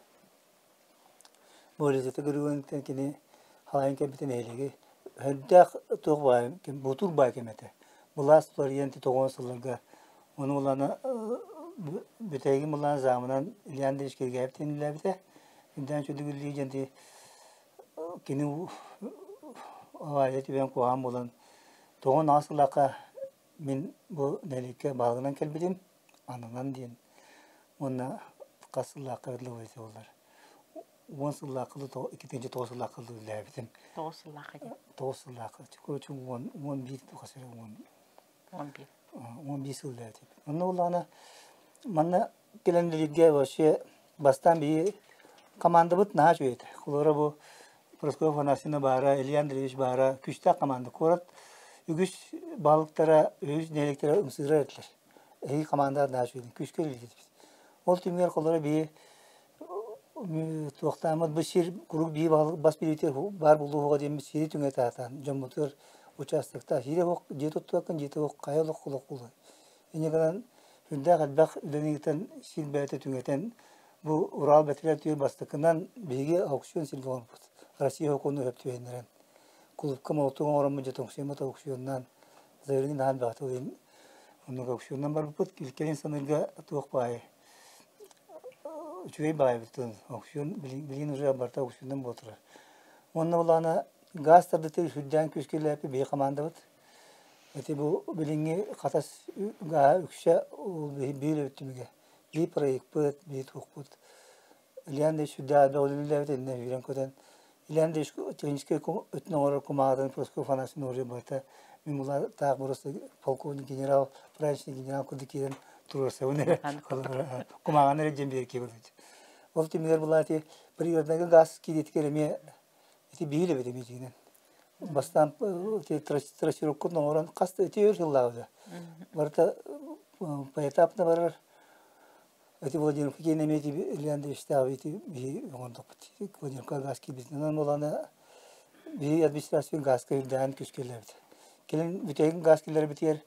Борисата Григорьевтан кини халайан кэлбитэ нэһилиэги өрдөөх туох баай бутуур баай кэм этэ. Былаас уларыйан тоҕуон сылларга ону улана бүтэһигин булаан замынан Илья Андреевич Киргээбит үлэлээбитэ. Үрдээн чөлүгүллүү диэн кини авария түбээн куһаҕан буолан тоҕон аҕыс сыллаахха мин бу нэһилиэккэ баһылыгынан кэлбитим ананан диэн уонна хас сыллаахха ырлыбыта буоллар уон сыллаахха 2009 сыллаахха үлэлээбитим. Тоҕус сыллаахха диэн. Тоҕус сыллаахха. Короче, 11 хас эрэ уон. 11. 11 сыл үлэлээбитим. Онно буоллаҕына манна кэлэн үлэлииргэ вообще бастаан биһи командабыт наһаа үчүгэй этэ. Холобура бу Прасковья Афанасьевна баара, Илья Андреевич баара, күүстээх команда. Куорат үгүс баһылыктара, үгүс нэһилиэктэрэ ымсыырар этилэр. Эһиги команда наһаа үчүгэй, күүскэ үлэлиирбит. Ол түмүгэр холобура биһи туохтааммыт бу сир куруук биһи бас билиитигэр баар буолуоҕа диэммит сири түҥэтэ сатаан дьоммутугар участоктаах сири оһох дьиэ туттубаккын дьиэтэ оһох хайа олох олох буолуой инньэ гынан сүрдээх элбэх үлэни ыытан сир бэйэтэ түҥэтэн бу Урал бэтэрээ түөр бастакынан биһиги аукцион сиргэ оҥорбут Россия сокуону сөп түбэһиннэрэн кулуупка молотук оҥороммут дьэ тоҥсуймут аукционнаан заявление наһаа элбэхтик ылын оннук аукционнан барбыппыт кэлин саныырга туох баайы үчүгэй баайбытын аукцион билигин уже барыта аукционнан буола турар. Уонна былаана газ тардытыгар сүрдээн күүскэ үлэлээппит биһиги командабыт. Ити бу билиҥҥи Хатас гааһа үксэ биир эбит түмүгэ. Биир проекпыт, биир туохпут. Илья Андреевич сүрдээх элбэх үлэлээбит иннэ сүүрэн-көтөн. Илья Андреевич техническэй өттүн оҥорор кумааҕытын Прасковья Афанасьевна уже барыта мин була таах просто полковник генерал, праздничный генерал курдук киирэн туруорсабын эрэ кумааҕаны эрэ диэн биэркиэ курдук. Ол түмүгэр була ити природнайга газ киириитигэр эмиэ ити биир эбит эмиэ дьиҥинэн. Бастаан ити трассировкатын оҥорон хас да ити өр сыллаабыта. Барыта поэтапно барар. Ити Владимировка киэн эмиэ ити Илья Андреевичтаах ити биһи оҥордохпут. Владимировка газ киирбитин. Онон буолана биһи администрация газка үрдээн күскэлээбит. Кэлин бүтэһигин газ киллэрбитигэр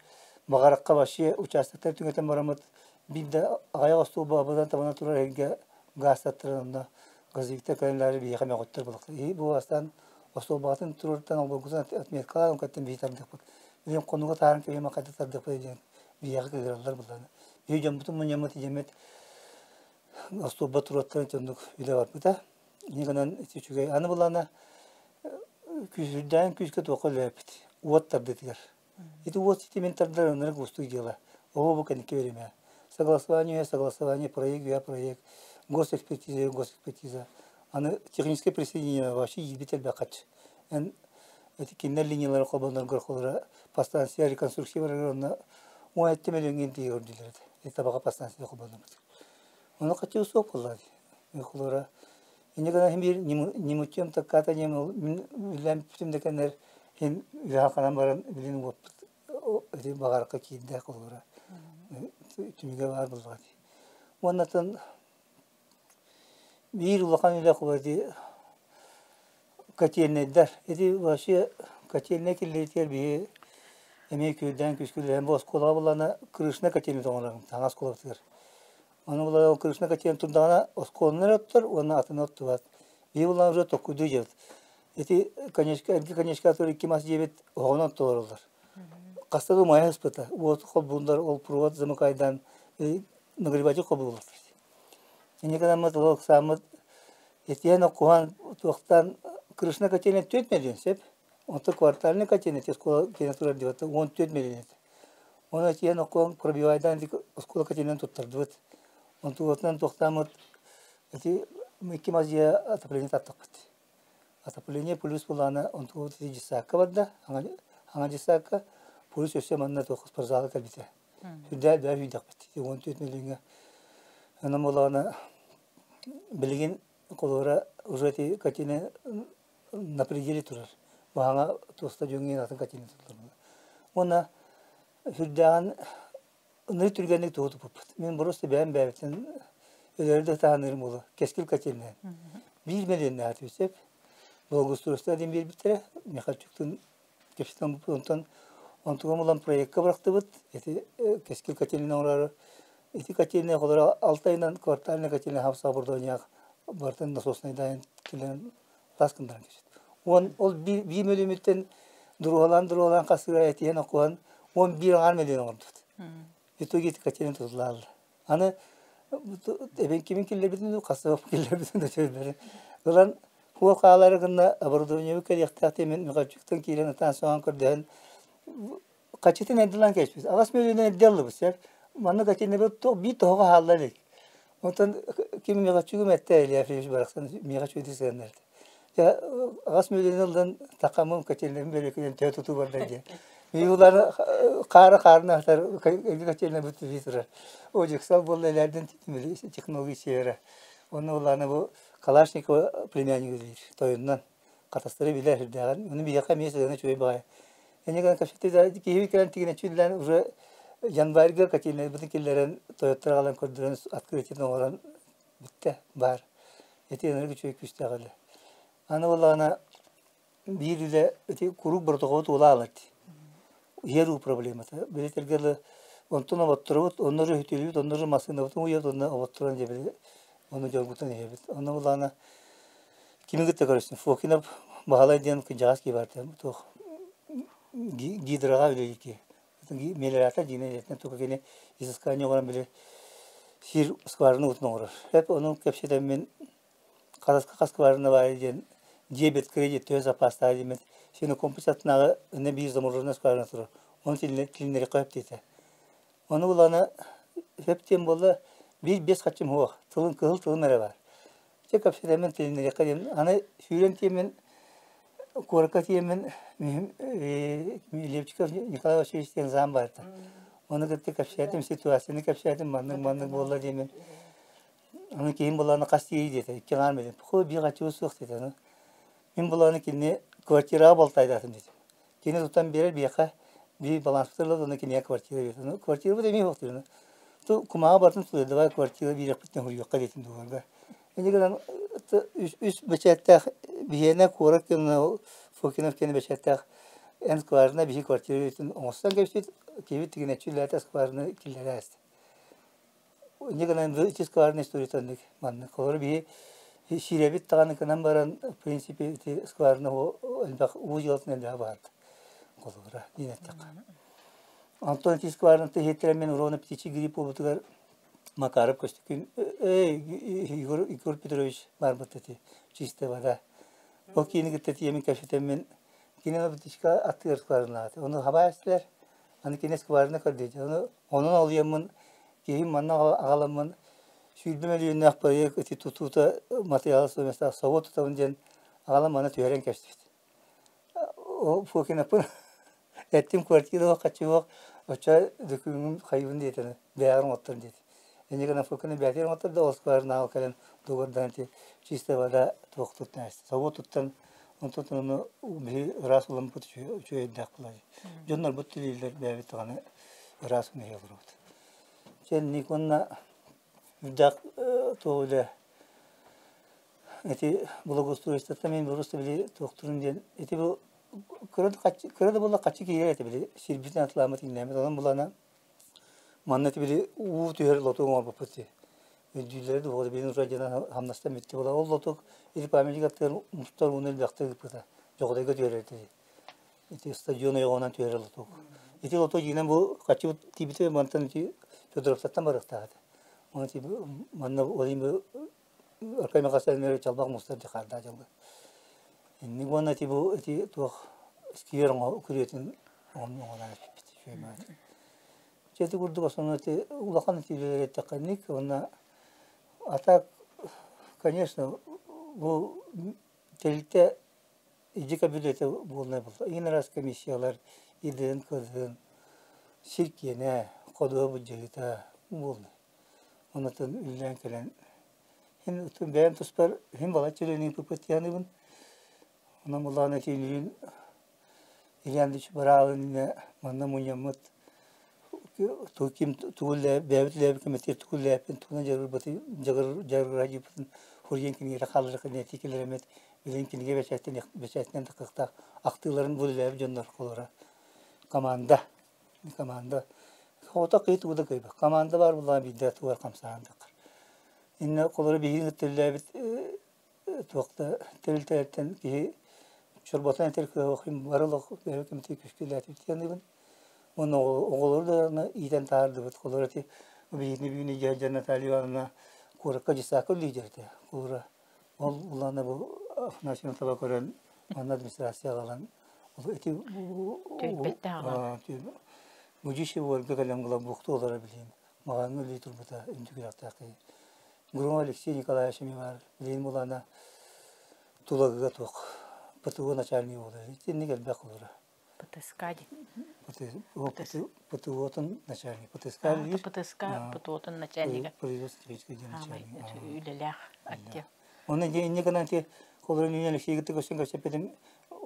Баҕарахха вообще участоктар түҥэтэн бараммыт биир да аҕыйах остуолба абыдан табана турар эргэ газ таттаран онно газовиктар кэлэннээри биһиэхэ мөҕүттэр булахтар. И бу бастаан остуолбаҕытын туруортан олборгутун отметкалаан онкаттан биһи тардыахпыт. Билигин хонууга тааран кэбиһимэ хайда тардыахпыт диэн биһиэхэ кыыһыраллар буллана. Биһи дьоммутун мунньаммыт идэммит остуолба туруоттаран оннук үлэ барбыта. Инньэ гынан ити үчүгэй. Аны булана күүсүрдээн күүскэ туохха үлэлээппит. Уот тардытыгар. Ити уот ситимин тардар ынырык уустук дьыала. Оҕо бу кэнники биэримэ. Согласование, согласование, проект, я проект, госэкспертиза, госэкспертиза. Аны техническое присоединение вообще иирбит элбэх хаччы. Эн эти кинилэр линиялара холбоноргор холора подстанция реконструкция барар онно уон эттэ мөлүйүөн тиийэ көрдүлэр этэ. Ити табаҕа подстанция холбонорбут. Ону хаччы суох буолла дии. Холора инньэ гынан биир немутьем такката диэн мин үлэм бүтүм да кэннэр иһин үөһэ ханан баран билин уоппут ити баҕаракка киирдэ холобура түмүгэ баар буоллаҕа дии. Уоннатын биир улахан үлэ холобура ити котельнайдар. Ити вообще котельнай киллэритигэр биһи эмиэ күрдээн күскүлээн бу оскуолаҕа буллаҕына крышная котельная оҥорорум таҥас оскуолабытыгар. Ону булан крышная котельная турдаҕына оскуоланы эрэ оттор уонна атыны оттубат. Биһи буллаҕына уже токкуйдуу дьиэбит. Ити конечка эргэ конечка икки мас дьиэбит оһоҕунан толоруллар. Хаста да умайа сыспыта. Уоту холбууллар, ол провод замыкайдаан нагреватель холбууллар. Инньэ гынаммыт ол ыксааммыт итиэн оккуһан туохтаан крышна котельная 4 миллион сөп. Онтон квартальный котельная оскуола киэнэ турар диэбит 14 миллион этэ. Оны итиэн оккуһан пробивайдаан оскуола котельнайын туттардыбыт. Онтугутунан туохтааммыт ити икки мас дьиэ отопление тартахпыт. Отопление плюс былаана онтугут ити дьыссаакка барда, аҥа дьыссаакка плюс өссө манна туох спортзала кэлбитэ. Сүрдээх элбэх үүйдэхпит. 14 миллиоҥҥа. Онон буоллаҕына билигин холобура уже ити котельная на пределе турар. Баһаҥа туоста дьоҥҥо атын котельная тутуллар. Уонна сүрдээҕин ынырык түргэнник тугу туппуппут. Мин просто бэйэм бэйэбиттэн өлөрү да таһынырым буолуо. Кэскил котельная. Биир миллионнаах сөп. Благоустройство диэн биэрбиттэрэ. Михальчуктун кэпсэтэн онтон онтугам ылан проекка бырахтыбыт. Ити Кэскил котельная оҥороору ити котельная холоро алта ыйынан квартальный котельная хапса оборудованиях барытын насоснайдаан килэн тас гыннаран кэпсэт. Уон ол биир мөлүмүттэн дуруһалаан-дуруһалаан хасыыра этиһэн окуһан 11 аҥаар мөлүйүөн оҥордубут. Итоге ити котельная тутуллааллар. Аны эбэҥкибин киллэрбитин хасыап киллэрбитин да сөбүлэрин. Ылан хуо хаалары гынна оборудованиебы кэлиэхтээх диэн Михальчуктан киирэн ытаан соҕон көрдөһөн хачытын эрдэлээн кэспит. Аҕас мөлүйүөн эрдэ ыллыбыт сөп. Манна котельнайбыт биир тоһоҕо хаалла илик. Онтон ким Михальчугум эттэ Илья Ефимович барахсан миэхэ үчүгэйдик сыһыаннарда. Дьэ аҕас мөлүйүөн ыллан такамым котельнайбын бөрүөкүнэн төһө тутуу барда диэн. Миулары хаара хаарына сытар котельнай бут турар. О дьыксал буолла элээрден технология севера. Онно улаана бу Калашникова племяннига диир тойонунан хатастары билэр сүрдээҕин. Ону биһиэхэ эмиэ сыһыана үчүгэй баҕайы. Эни гынан кэпсэтти киһи кэлэн тигинэ чүллээн уже январьга котельнайбытын киллэрэн тойоттор аҕалан көрдөрөн открытиетин оҥорон бүттэ баар. Ити ынырык үчүгэй күүстээх үлэ. Аны буоллаҕына биир үлэ ити куруук боротокуолу туола аалар дии. Иһэр уу проблемата. Билэтэргэ дылы онтон оботторобут, онно эрэ үтүлүүбүт, онно эрэ массыынабытын уйабыт, онно оботторон дьэбили ону дьолбутун иһэбит. Онно буоллаҕына кими кытта көрүстүм? Фокинов Баһылай диэн кырдьаҕас киһи баар туох гидроҕа үлэлиир киһи. Мелиоратор диэн этинэн тука кини изыскание оҥорон били сир скважина уутун оҥорор. Эп ону кэпсэтэммин Хараска хаскыбарына баайы диэн дебет кредит төһө запастаах диэммит синокомплекс аттынааҕы ынна биир замороженная скважина турар. Ону тилиннэриэххэ сөп диэтэ. Ону булана сөп диэн буолла биир биэс хаччым суох тылын кыһыл тылым эрэ баар. Чэ кэпсэтэммин тилиннэриэххэ диэн аны сүүрэн тиэммин куоракка тиэммин Левчиков Николай Васильевич диэн зам баар этэ. Ону кытта кэпсээтим ситуацияны кэпсээтим маннык маннык буолла диэммин Аны киһим былаана хас тиийий диэтэ, икки аҥаар миллион. Похуй биир хаччыбыт суох диэтэ. Аны мин былааны кинини квартираҕа балтайдаатым диэтим. Кини тутан биэрэр биһиэхэ биир баланспыт ылла уонна киниэхэ квартира биэрдэ. Ну квартирабыт эмиэ суох диир. Ту кумааҕы барытын суруйар, давай квартира биэриэхпитин суруйуохха диэтим дуоһарга. Инньэ гынан үс, үс бэчээттээх биһиэнэ куорат гына Фокинов киэнэ бэчээттээх эн скважина биһи квартира биэрбитин оҥостон кэбиспит, киһибит тигинэччи үлэлээтэ скважина киллэрэ ааста. Инньэ гынан ити скважина историята оннук маннык. Холобура биһи сиирэбит даҕаны гынан баран, в принципе, ити скважина элбэх уу дьыалатын элбэҕэ баарда. Холобура, диэн эттэххэ. Онтон ити скважинаты иһиттэрэн мин ровно птичий грипп буолбутугар Макаров Көстөкүүн эй Егор, Егор Петрович барбыт ити чистая вода. Ол киини кытта тиийэммин кэпсэтэммин кини птичка аттыгар скважинаата. Ону хабаастылар. Аны кини скважина көрдөөтө. Ону онон олуйаммын киһим манна аҕаламмын 20 мөлүйүөннээх проект ити тутуута материала стоимостаах собуот тутабын диэн аҕалан манна түһэрэн кэбиспит. Ол Фокинаппын эттим квартира хаччы оччо дөкүүҥүм хайыбын диэтэ бэйэҕэр оҥоттор диэтэ. Инньэ гынан Фокина бэйэтигэр оҥоттор да ол скважина аҕал кэлэн дуогурдаан ити чистая вода туох туттан собуот туттан онтон ону биһи ыраас уламмыт үчүгэйдээх буолар. Дьоннорбут тилииллэр бэйэбит даҕаны ыраас умайа олоробут. Чэнник уонна үрдээх туох үлэ ити благоустройствота мен просто били туохтурун диэн ити бу кыра да буолла хаччы киирэр этэ били сирбитин атылааммыт иҥнээммит онон булана манна ити били уу түһэр лоту оҥорбуппут дии өйдүүллэрэ да буолла билин уже дьонон хамнастан бүттэ була ол лотук ити памятник аттыгар мустар ууну элбэхтик ыыппыта дьоҕудайга түһэр этэ ити стадион ойоҕунан түһэр лотук. Ити лото дьиҥинэн бу хаччыбыт тиийбитэ мантан ити Федоровтартан барыахтаах этэ. Оны ити манна ол иһин бу Аркай Михайлович чалбах мустар дьахаардаах дьылга. Инник уонна ити бу ити туох сквер оҥо күрүөтүн оҥорон эппиппит үчүгэй баҕайы. Дьэ ити курдук основной ити улахан ити үлэлэр эттэххэ инник уонна а так конечно бу тэрилтэ Илдьи кабинета буолнай буолла. Иин араас комиссиялар идин кыдын сир киэнэ, ходуһа былдьаһыыта буолла. Онотон үллээн кэлэн хин утун бэйэм туспар хин балачча үлэни ыыппыт Онон булаан этиилиин Илья Андреевич Бараалын манна мунньаммыт ким тугу бэйэбит үлээбит кэмэтигэр тугу үлээппин тугунан дьарыгырбытын дьарыгырбытын хуруйан кинигэтэ хаалларыахха этии киллэрэммит билигин кинигэ бэчээттэн бэчээттэнэн тахсыахтаах ахтыыларын бу үлэлээбит дьоннор холоро команда команда хото кый тугу да кыйбат команда баар буоллаҕына биирдэ тугар хамсаан таххар иннэ холоро биһигин кытта үлэлээбит туох да тэрилтэлэртэн киһи чорботон этэр кыаҕа бары олох бэйэ кэмитэ күскүлээтибит диэн уонна оҕолору да иитэн таһаардыбыт. Холобура ити биһигини бүгүн илдьэ Наталья Ивановна куоракка дьыссаакка үлэлиир этэ. Холобура ол улаана бу Афанасьевна таба көрөн манна администрация аҕалан ити мудьище Ольга кэлэн булан буохтуу олоро билиим. Маҕаҥҥа үлэлии турбута үндүгүрэхтээх киһи. Громов Алексей Николаевич эмиэ баар. Билигин булаана Тулагыга туох ПТУ начальник буолар. Итинник элбэх олоро. ПТСК дии. ПТУ-тун начальник. ПТСК диир. ПТСК ПТУ-тун начальнига. Производство диэн начальник. Үлэлээх отдел. Онно дьэ инньэ гынан ти холорун Юлия Алексеевна көстөн көрсөппүтүм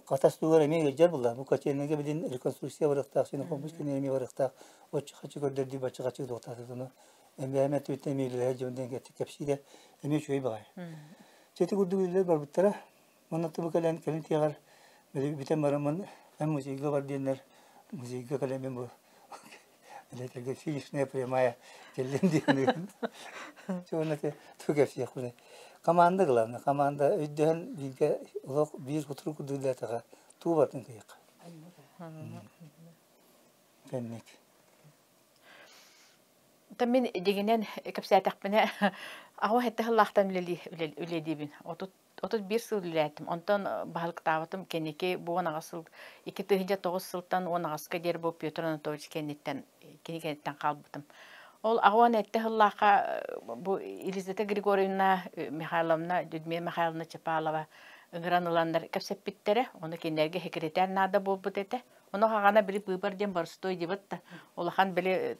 хатас тугар эмиэ ыалдьар буолла. Бу котельныйга билин реконструкция барыахтаах, синохомус кинини эмиэ барыахтаах. Оччо-хаччы көрдөрдүү бачча-хаччы туохтаатытыны эмбээмэ түбүттэн эмиэ үлэлэһэр дьон диэн кэпсиирэ эмиэ үчүгэй баҕайы. Чэ ити курдук үлэлэр барбыттара. Манна тыбы кэлэн кэлин тиэҕэр бүтэн бараммын эн музейга бар диэннэр музейга кэлэммин бу элэтэргэ финишная прямая кэллим диэн уонна ту кэпсиэхпин команда главное команда өйдөһөн бииргэ олох биир кутурук курдук үлэлээтэҕэ туу бартын кыйык кэнник Оттон мин дьиҥинэн кэпсээтэхпинэ, аҕа сэттэ сыллаахтан үлэлиибин. 31 сыл үлэлээтим. Онтон баһылыктаабытым кэнники бу 18 сыл, 2009 сылтан 18-ка диэри бу Петр Анатольевич кэнниттэн, кини кэнниттэн хаалбытым. Ол аҕа сэттэ сыллаахха бу Елизавета Григорьевна Михайловна, Людмила Михайловна Чапалова ыҥыран ыланнар кэпсэппиттэрэ. Ону кинилэргэ секретарь наада буолбут этэ. Ону хаҕана били быыбар диэн боростуой дибит да улахан били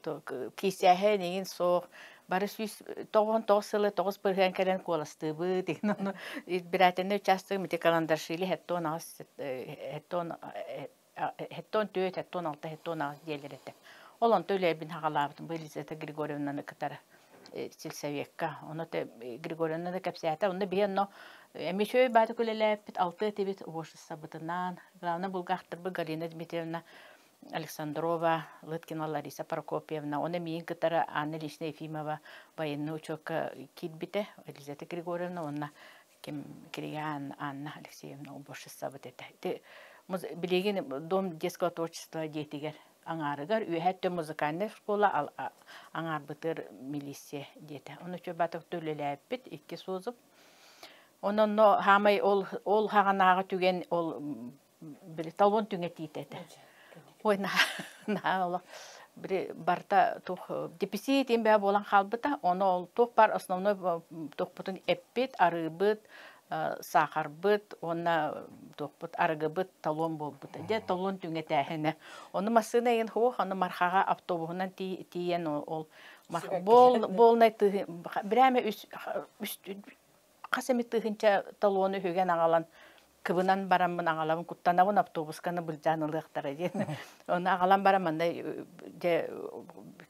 киисээһэ эҥин суох бары 199 сылы 9% кэлэн куоластыыбыт игин ону избирательный участок ити Каландаршвили 78 74 76 78 диэлэр этэ. Ол онто үлэбин хаҕалаабытым бу Елизавета Григорьевнаны кытары сельсовекка. Ону Григорьевна да кэпсээтэ. Онно биһи онно эмиэ үчүгэй баатык үлэлээппит, алты этибит уборщицабытынаан. Главное булгаахтарбыт Галина Дмитриевна Александрова, Лыткина Лариса Прокопьевна, оны миин кытары Анна Ильична Ефимова военный учетка киирбитэ, Елизавета Григорьевна, уонна ким Кириян Анна Алексеевна уборщицабыт этэ. Ити билигин Дом детского творчества диэтигэр аҥаарыгар үөһэ өттө музыкальнай школа аҥаарбытыгар милиция диэтэ. Ону Чурбатовта үлэлээбиппит икки созып. Онон хаамай ол ол хаҕанааҕы түгэн ол били талон түҥэтиитэ этэ. Ой наһаа олох били барыта туох деписит бээ буолан хаалбыта. Ону ол туох бар основной туохпутун эппит, арыыбыт, саахарбыт уонна туохпут арыгыбыт талон буолбута. Дьэ талон түҥэтээһинэ. Ону массыына иһин хуох, ону Мархаҕа автобуһунан тиийэн ол буолнай бирээмэ үс хас эмит тыһыынча талону үһүгэн аҕалан кыбынан бараммын аҕалабын куттанабын автобусканы былдьаан ылыахтара диэн. Ону аҕалан баран манна дьэ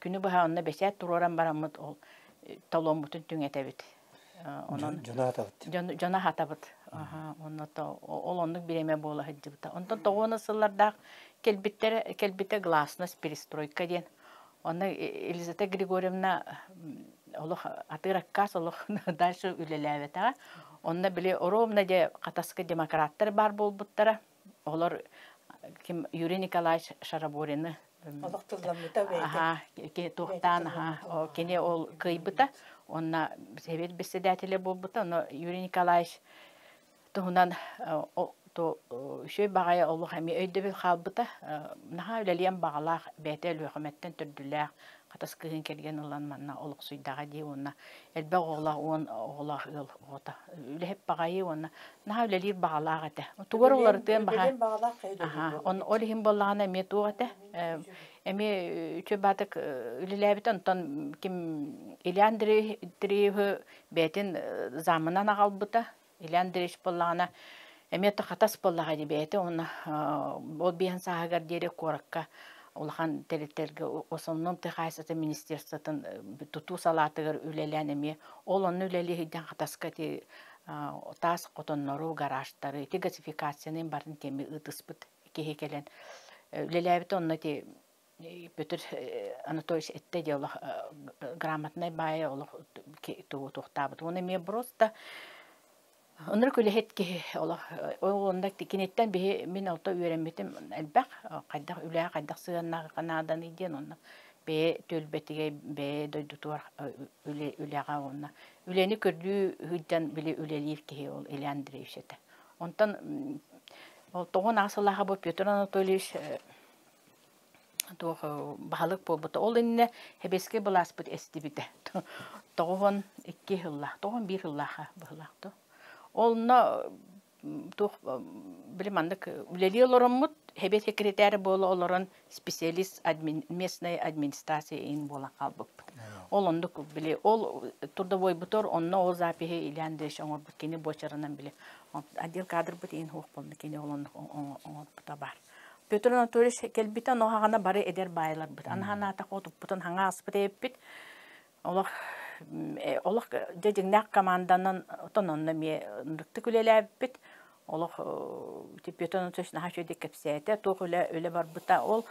күнү быһа онно бэчээт туруоран бараммыт ол таломмутун түҥэтэбит. Онон дьоно аһатабыт. Дьоно аһатабыт. Онно ол оннук бириэмэ буола сылдьыбыта. Онтон тоҕуона сыллардаах кэлбиттэрэ кэлбитэ гласность перестройка диэн. Онно Елизавета Григорьевна олох атыыр аккаас олох дальше үлэлээбэтэҕэ. Онно били ровно де Хатаска демократтар баар буолбуттара. Олор ким Юрий Николаевич Шараборины Олох тылламмыта бэйэтэ. Аха, туохтаан аха, кини ол кыайбыта. Онна совет председателэ буолбута. Ону Юрий Николаевич туһунан үчүгэй баҕайы олох эмиэ өйдөбүл хаалбыта. Наһаа үлэлиэн баҕалаах, бэйэтэ Өлүөхүмэттэн төрдүлээх, хатас кыыһын кэргэн ылан манна олохсуйдаҕа дии уонна элбэх оҕолоох уон оҕолоох ыал оҕото. Үлэһит баҕайы уонна наһаа үлэлиир баҕалаах этэ. Тугар уларытыан баҕа. Он ол иһин буоллаҕына эмиэ туох этэ? Эмиэ үчүгэй баатык үлэлээбитэ онтон ким Илья Андреевы бэйэтин замынан аҕалбыта. Илья Андреевич буоллаҕына эмиэ хатас буоллаҕа дии бэйэтэ уонна ол биэһин сааһыгар диэри куоракка улахан тэрилтэлэргэ основном тыа хаһаайыстыбатын министерствотын тутуу салаатыгар үлэлээн эмиэ ол онно үлэлии сылдьан хатаска ити таас хотоннору, гаражтары, ити газификацияны барын кэми ыытыспыт киһи кэлэн үлэлээбитэ онно ити Петр Анатольевич эттэ дии олох грамотнай баайа олох тугу туохтаабыт. Уонна эмиэ просто ынырык үлэһит киһи олох онно киниттэн биһи мин алта үөрэммитим элбэх хайдах үлэҕэ хайдах сыһыаннаах нааданый диэн онно бэйэ түөлбэтигэр бэйэ дойдутугар үлэ үлэҕэ уонна үлэни көрдүү сылдьан били үлэлиир киһи ол Илья Андреевич этэ. Онтон ол тоҕун сылааха бу Петр Анатольевич туох баһылык буолбута. Ол иннинэ сэбиэскэй былааспыт эстибитэ. 92 сыллаах, 91 сыллааха быһылаах дуо. Онно туох били маннык үлэлии олороммут, сэбиэт секретарь буола олорон специалист местной администрации ин буолан хаалбыппыт. Ол оннук били ол трудовойбутор онно ол запиһи Илья Андреевич оҥорбут кини буочарынан били отдел кадрбыт иин хуох буолна кини ол оннук оҥорбута баар. Петр Анатольевич кэлбитэ ону бары эдэр баайыларбыт. Анаһанаатах отуппутун хаҥа аспыт эбиппит. Олох олох дьэ дьиҥнээх команданан отон онно эмиэ ынырыктык үлэлээбиппит. Олох Петр Анатольевич наһаа үчүгэйдик кэпсээтэ, туох үлэ үлэ барбыта. Ол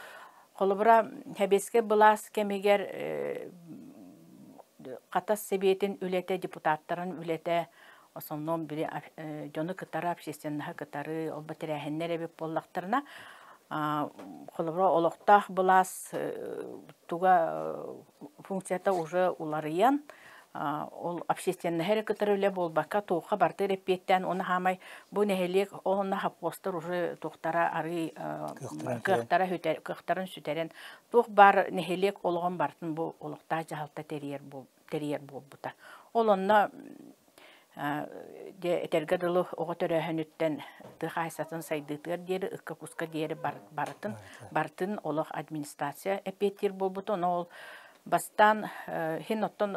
холобура сэбиэскэй былаас кэмигэр Хатас сэбиэтин үлэтэ, депутаттарын үлэтэ основном били дьону кытары, общественноһы кытары ол тэрээһиннэр эбит буоллахтарына, холобура олохтоох былаас туга функцията уже уларыйан, ол общественноһы эрэ кытары үлэ буолбакка, туохха барыта эппиэттээн, уонна хаамай бу нэһилиэк онно хаппостар уже туохтара арый кыахтара кыахтарын сүтэрэн, туох баар нэһилиэк олоҕун барытын бу олохтоох дьаһалта тэрийэр тэрийэр буолбута. Ол онно дьэ этэргэ дылы оҕо төрөөһүнүттэн тыа хаһаайыстыбатын сайдыытыгар диэри ыкка-куска диэри барытын барытын олох администрация эппиэттиир буолбута. Ону ол бастаан иһин оттон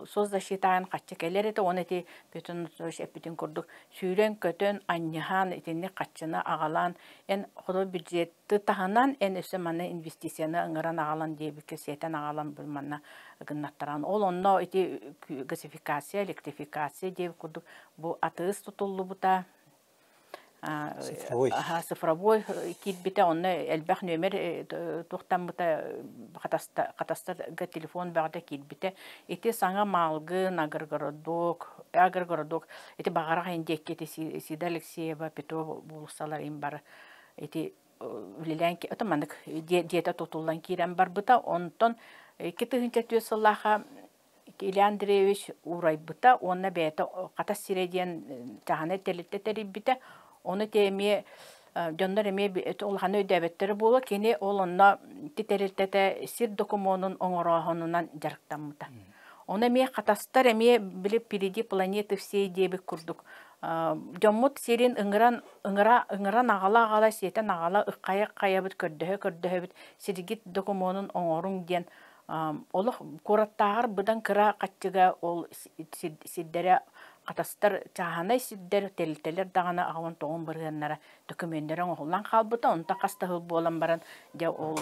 соцзащитаан хаччы кэлэр этэ уонна ити Петр Анатольевич эппитин курдук сүүрэн-көтөн анньыһан итинник хаччыны аҕалаан эн хоту бюджет таһынан эн өссө манна инвестицияны ыҥыран аҕалан диэбиккэ сиэтэн аҕалан бу манна гыннаттаран ол онно ити газификация электрификация диэбит курдук бу атыыс тутуллубута цифровой цифровой киирбитэ онно элбэх нүөмэр туохтаммыта хатастарга телефон бөҕөтө киирбитэ ити саҥа Маалгын агрогородок агрогородок ити Баҕарах индиэкки ити Сида Алексеева Петров уулуссалар им бары ити үлэлээн ото маннык дьиэтэ тутуллан киирэн барбыта. Онтон 2004 сыллааха Илья Андреевич уурайбыта уонна бэйэтэ Хатас сирэ диэн чааһынай тэрилтэ тэрийбитэ. Ону те эмиэ дьоннор эмиэ улаханы өйдөөбөттөрө буолуо. Кини ол онно ити тэрилтэтэ сир докумуонун оҥорооһунунан дьарыктаммыта. Ону эмиэ хатастар эмиэ били впереди планеты всей диэбит курдук дьоммут сирин ыҥыран ыҥыра ыҥыран аҕала-аҕала сиэтэн аҕала ыккайа-ыккайабыт көрдөһө-көрдөһөбүт сиргит докумуонун оҥоруҥ диэн олох куораттааҕар быдан кыра хаччыга ол сирдэрэ хатастар чааһынай сирдэр тэрилтэлэр даҕаны аҕалан тоҕун бырыһыаннара докумуоннара оҥоһуллан хаалбыта онтон хас да сыл буолан баран дьэ ол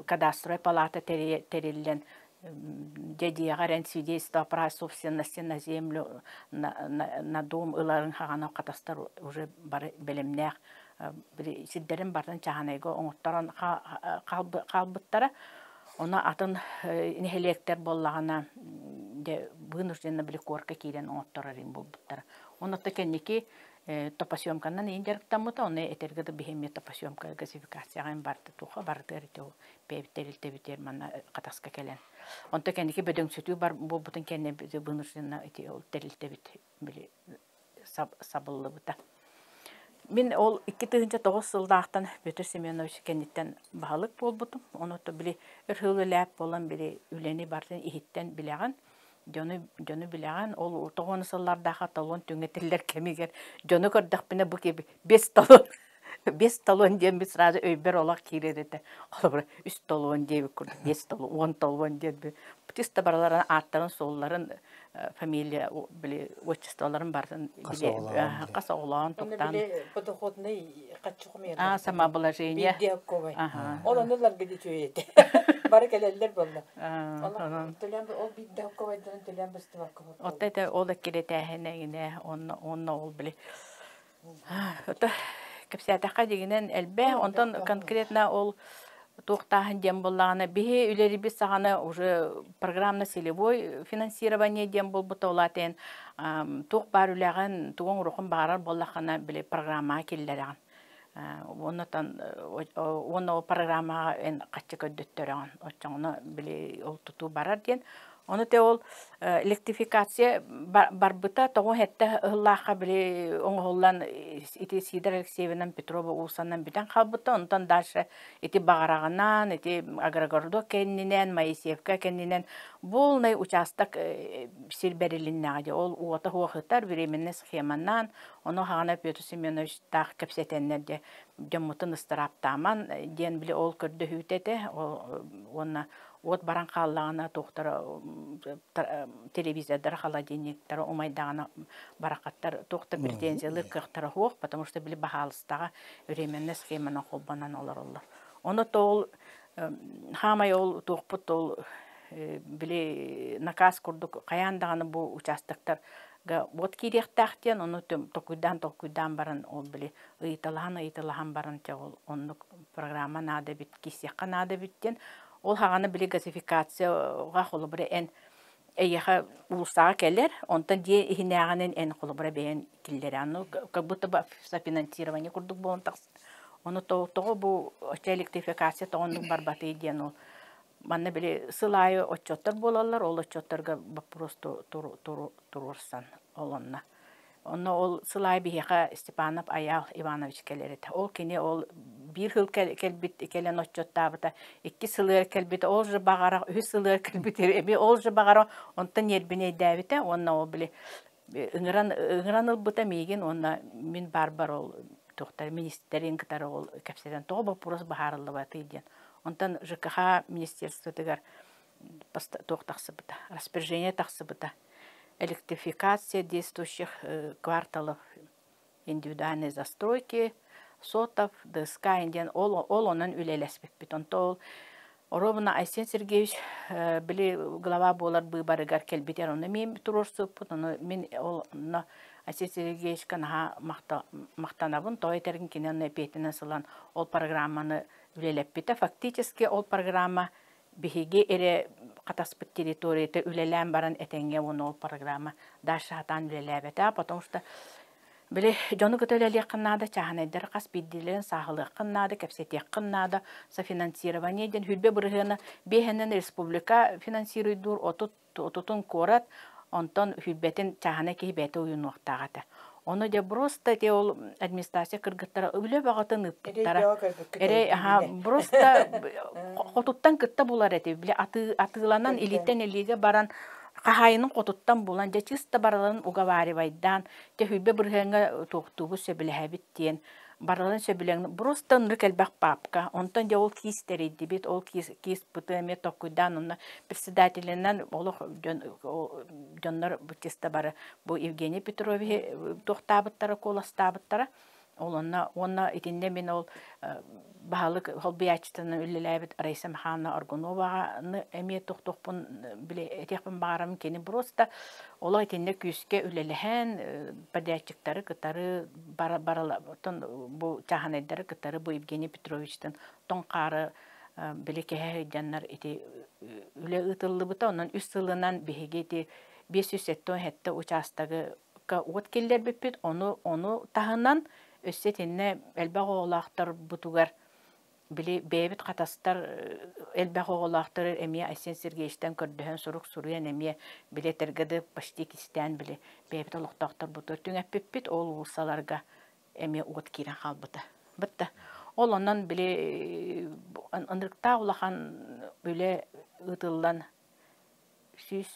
кадастровай палата тэриллэн дьэ дьиэҕэр эн свидетельство о праве собственности на землю на, на дом ыларын хаҕана хатастар уже бары бэлэмнээх сирдэрин барытын чааһынайга оҥотторон хаалбыттара. Ону атын нэһилиэктэр буоллаҕына дьэ вынужденно били куорка киирэн оҥотторор им буолбуттара. Онно кэнники Топосъемканан иин дьарыктаммыта, оны этэргэ да биһи эмиэ топосъемка газификацияҕа барыта туха барытыгар ити ол бэйэбит тэрилтэбитигэр манна Хатаска кэлэн. Онто кэнники бөдөҥсүтүү бар буолбутун кэннэ вынужденно ити ол тэрилтэбит били сабыллыбыта. Мин ол 2009 сыллаахтан Петр Семенович кэнниттэн баһылык буолбутум. Ону то били өр сыл үлэлээт буолан били үлэни барытын иһиттэн билэҕин, дьону дьону билэҕин. Ол тоҕуон сыллардаахха талон түҥэтиллэр кэмигэр дьону көрдөхпүнэ бу киһи без талон без талон диэн би сразу өйбөр олох киирэр этэ. Холобура үс талон диэбит курдук, биэс талон, уон талон диэн би чисто барыларын ааттарын-суолларын фамилия били отчестволарын барытын хас оҕолоон туктаан подоходный хаччы а самообложение ол ону ыларга үчүгэй этэ бары кэлэллэр буолла төлөөн ол биирдэ хокковайдарын төлөөн быстыбакка Отто это ол эккирэтээһинэ гинэ онно онно ол били Ото кэпсээтэххэ дигинэн элбэх, онтон конкретно ол туохтааһын диэн буоллаҕына, биһи үлэлиирбит саҕана уже программно-целевой финансирование диэн буолбута, ол аата эн туох баар үлэҕин, тугуҥ уруккун баҕарар буоллаххына, били программаҕа киллэрэҕин. Уоннатан уонна ол программаҕа эн хаччы көрдөттөрөҕүн. Оччоҕуна били ол тутуу барар диэн. Ону те ол электрификация барбыта тоҕо сэттэ ыһыллаахха били оҥоһуллан ити Сидор Алексеевынан Петрова уулуссанан бүтэн хаалбыта. Онтон дальше ити Баҕараҕынан, ити Агрогородок кэннинэн, Моисеевка кэннинэн полный участок сир бэрилиннэҕэ дии. Ол уота суох ытар временный схеманан Ону хаҕана Петр Семеновичтаах кэпсэтэннэр дьэ дьоммутун ыстарааптааман диэн били ол көрдөһүүтэ этэ уонна уот баран хааллаҕына туохтара телевизордара холодильниктара умайдаҕына барахаттар туох да претензиялыыр кыахтара суох потому что били баһаалыстаҕа временная схеманан холбонон олороллор ону то ол хаамай ол туохпут ол били наказ курдук хайаан даҕаны бу участоктар вот киириэхтээх диэн ону толкуйдаан толкуйдаан баран ол били ыйыталаһан ыйыталаһан баран чэ ол оннук программа наада эбит киирсиэххэ наада эбит диэн ол хаҕана били газификацияҕа холобура эн эйиэхэ уулуссаҕа кэлэр онтон дьиэ иһинээҕинэн эн холобура бэйэн киллэрэҕин ну как будто бы софинансирование курдук буолан тахсар ону тоҕо бу оччо электрификация тоҕо оннук барбатый диэн ол Манна били сыл аайы отчуоттар буолаллар, ол отчуоттарга боппуруос туруорсан ол онно. Онно ол сыл аайы биһиэхэ Степанов Айаал Иванович кэлэр этэ. Ол кини ол биир сыл кэлбит кэлэн отчуоттаабыта, икки сылыгар кэлбитэ, ол же баҕара, үһүс сылыгар кэлбит эмиэ ол же баҕара, онтон ньиэрбинэйдээбитэ уонна ол били ыҥыран ыҥыран ылбыта миигин уонна мин баарбар ол туохтар министрин кытары ол кэпсэтэн тоҕо боппуруос быһаарыллыбатый диэн онтон ЖКХ министерствотыгар туох тахсыбыта распоряжение тахсыбыта электрификация действующих кварталов индивидуальной застройки сотов ДСК диэн ол ол онон үлэлэспиппит онто ол Оруобуна Айсен Сергеевич били глава буолар быыбарыгар кэлбитэр ону мин туруорсуппут ону мин ол онно Айсен Сергеевичка наһаа махтанабын тоҕо этэрин кини онно эпиэтинэн сылан ол программаны үлэлэппитэ фактически ол программа биһиги эрэ хатаспыт территорията үлэлээн баран этэҥҥэ уонна ол программа дальше сатаан үлэлээбэтэ потому что Били дьону кытта үлэлиэххин наада, чааһынайдары хас биирдиилэрин сааһылыаххын наада, кэпсэтиэххин наада. Софинансирование диэн хүрбэ бырыһыана биэһинэн республика финансируйдуур, отут отутун куорат, онтон хүрбэтин чааһынай киһи бэйэтэ уйунуохтаах этэ. Ону дьэ просто те ол администрация кыргыттара үлэ бөҕөтүн ыыппыттара. Эрэй аха просто хотуттан кытта булар этэ. Били атыыланан илииттэн илиигэ баран хаһаайынын хотуттан булан дьэ чисто барыларын уговаривайдаан Тэһүйбэ бырыһыаҥҥа туохтуубут сөбүлэһэбит диэн барыларын сөбүлэҥ просто оннук элбэх папка онтон дьэ ол киис тэрийдибит ол киис кииспыты эмиэ толкуйдаан онно председателинэн олох дьон дьоннор чисто бары бу Евгений Петровиһы туохтаабыттара куоластаабыттара ол онно уонна итиннэ мин ол баһылык холбуйааччытынан үлэлээбит Раиса Михайловна Аргуноваҕаны эмиэ тохтуохпун били этиэхпин баҕарабын кини просто олох итиннэ күүскэ үлэлэһэн подрядчиктары кытары бара барылатын бу чааһынайдары кытары бу Евгений Петровичтан тоҥ хаары били кэһэ сылдьаннар ити үлэ ыытыллыбыта онон үс сылынан биһиги ити 577 учаастагы учаастакка уот киллэрбиппит. Ону ону таһынан өссө итиннэ элбэх оҕолоохторбутугар били бэйэбит хатастар элбэх оҕолоохтору эмиэ Айсен Сергеевичтэн көрдөһөн сурук суруйан эмиэ били этэргэ да почти кистээн били бэйэбит олохтоохторбутугар түҥэппиппит ол уулуссаларга эмиэ уот киирэн хаалбыта. Бытта. Ол онон били ынырыктаах улахан үлэ ыытыллан сүүс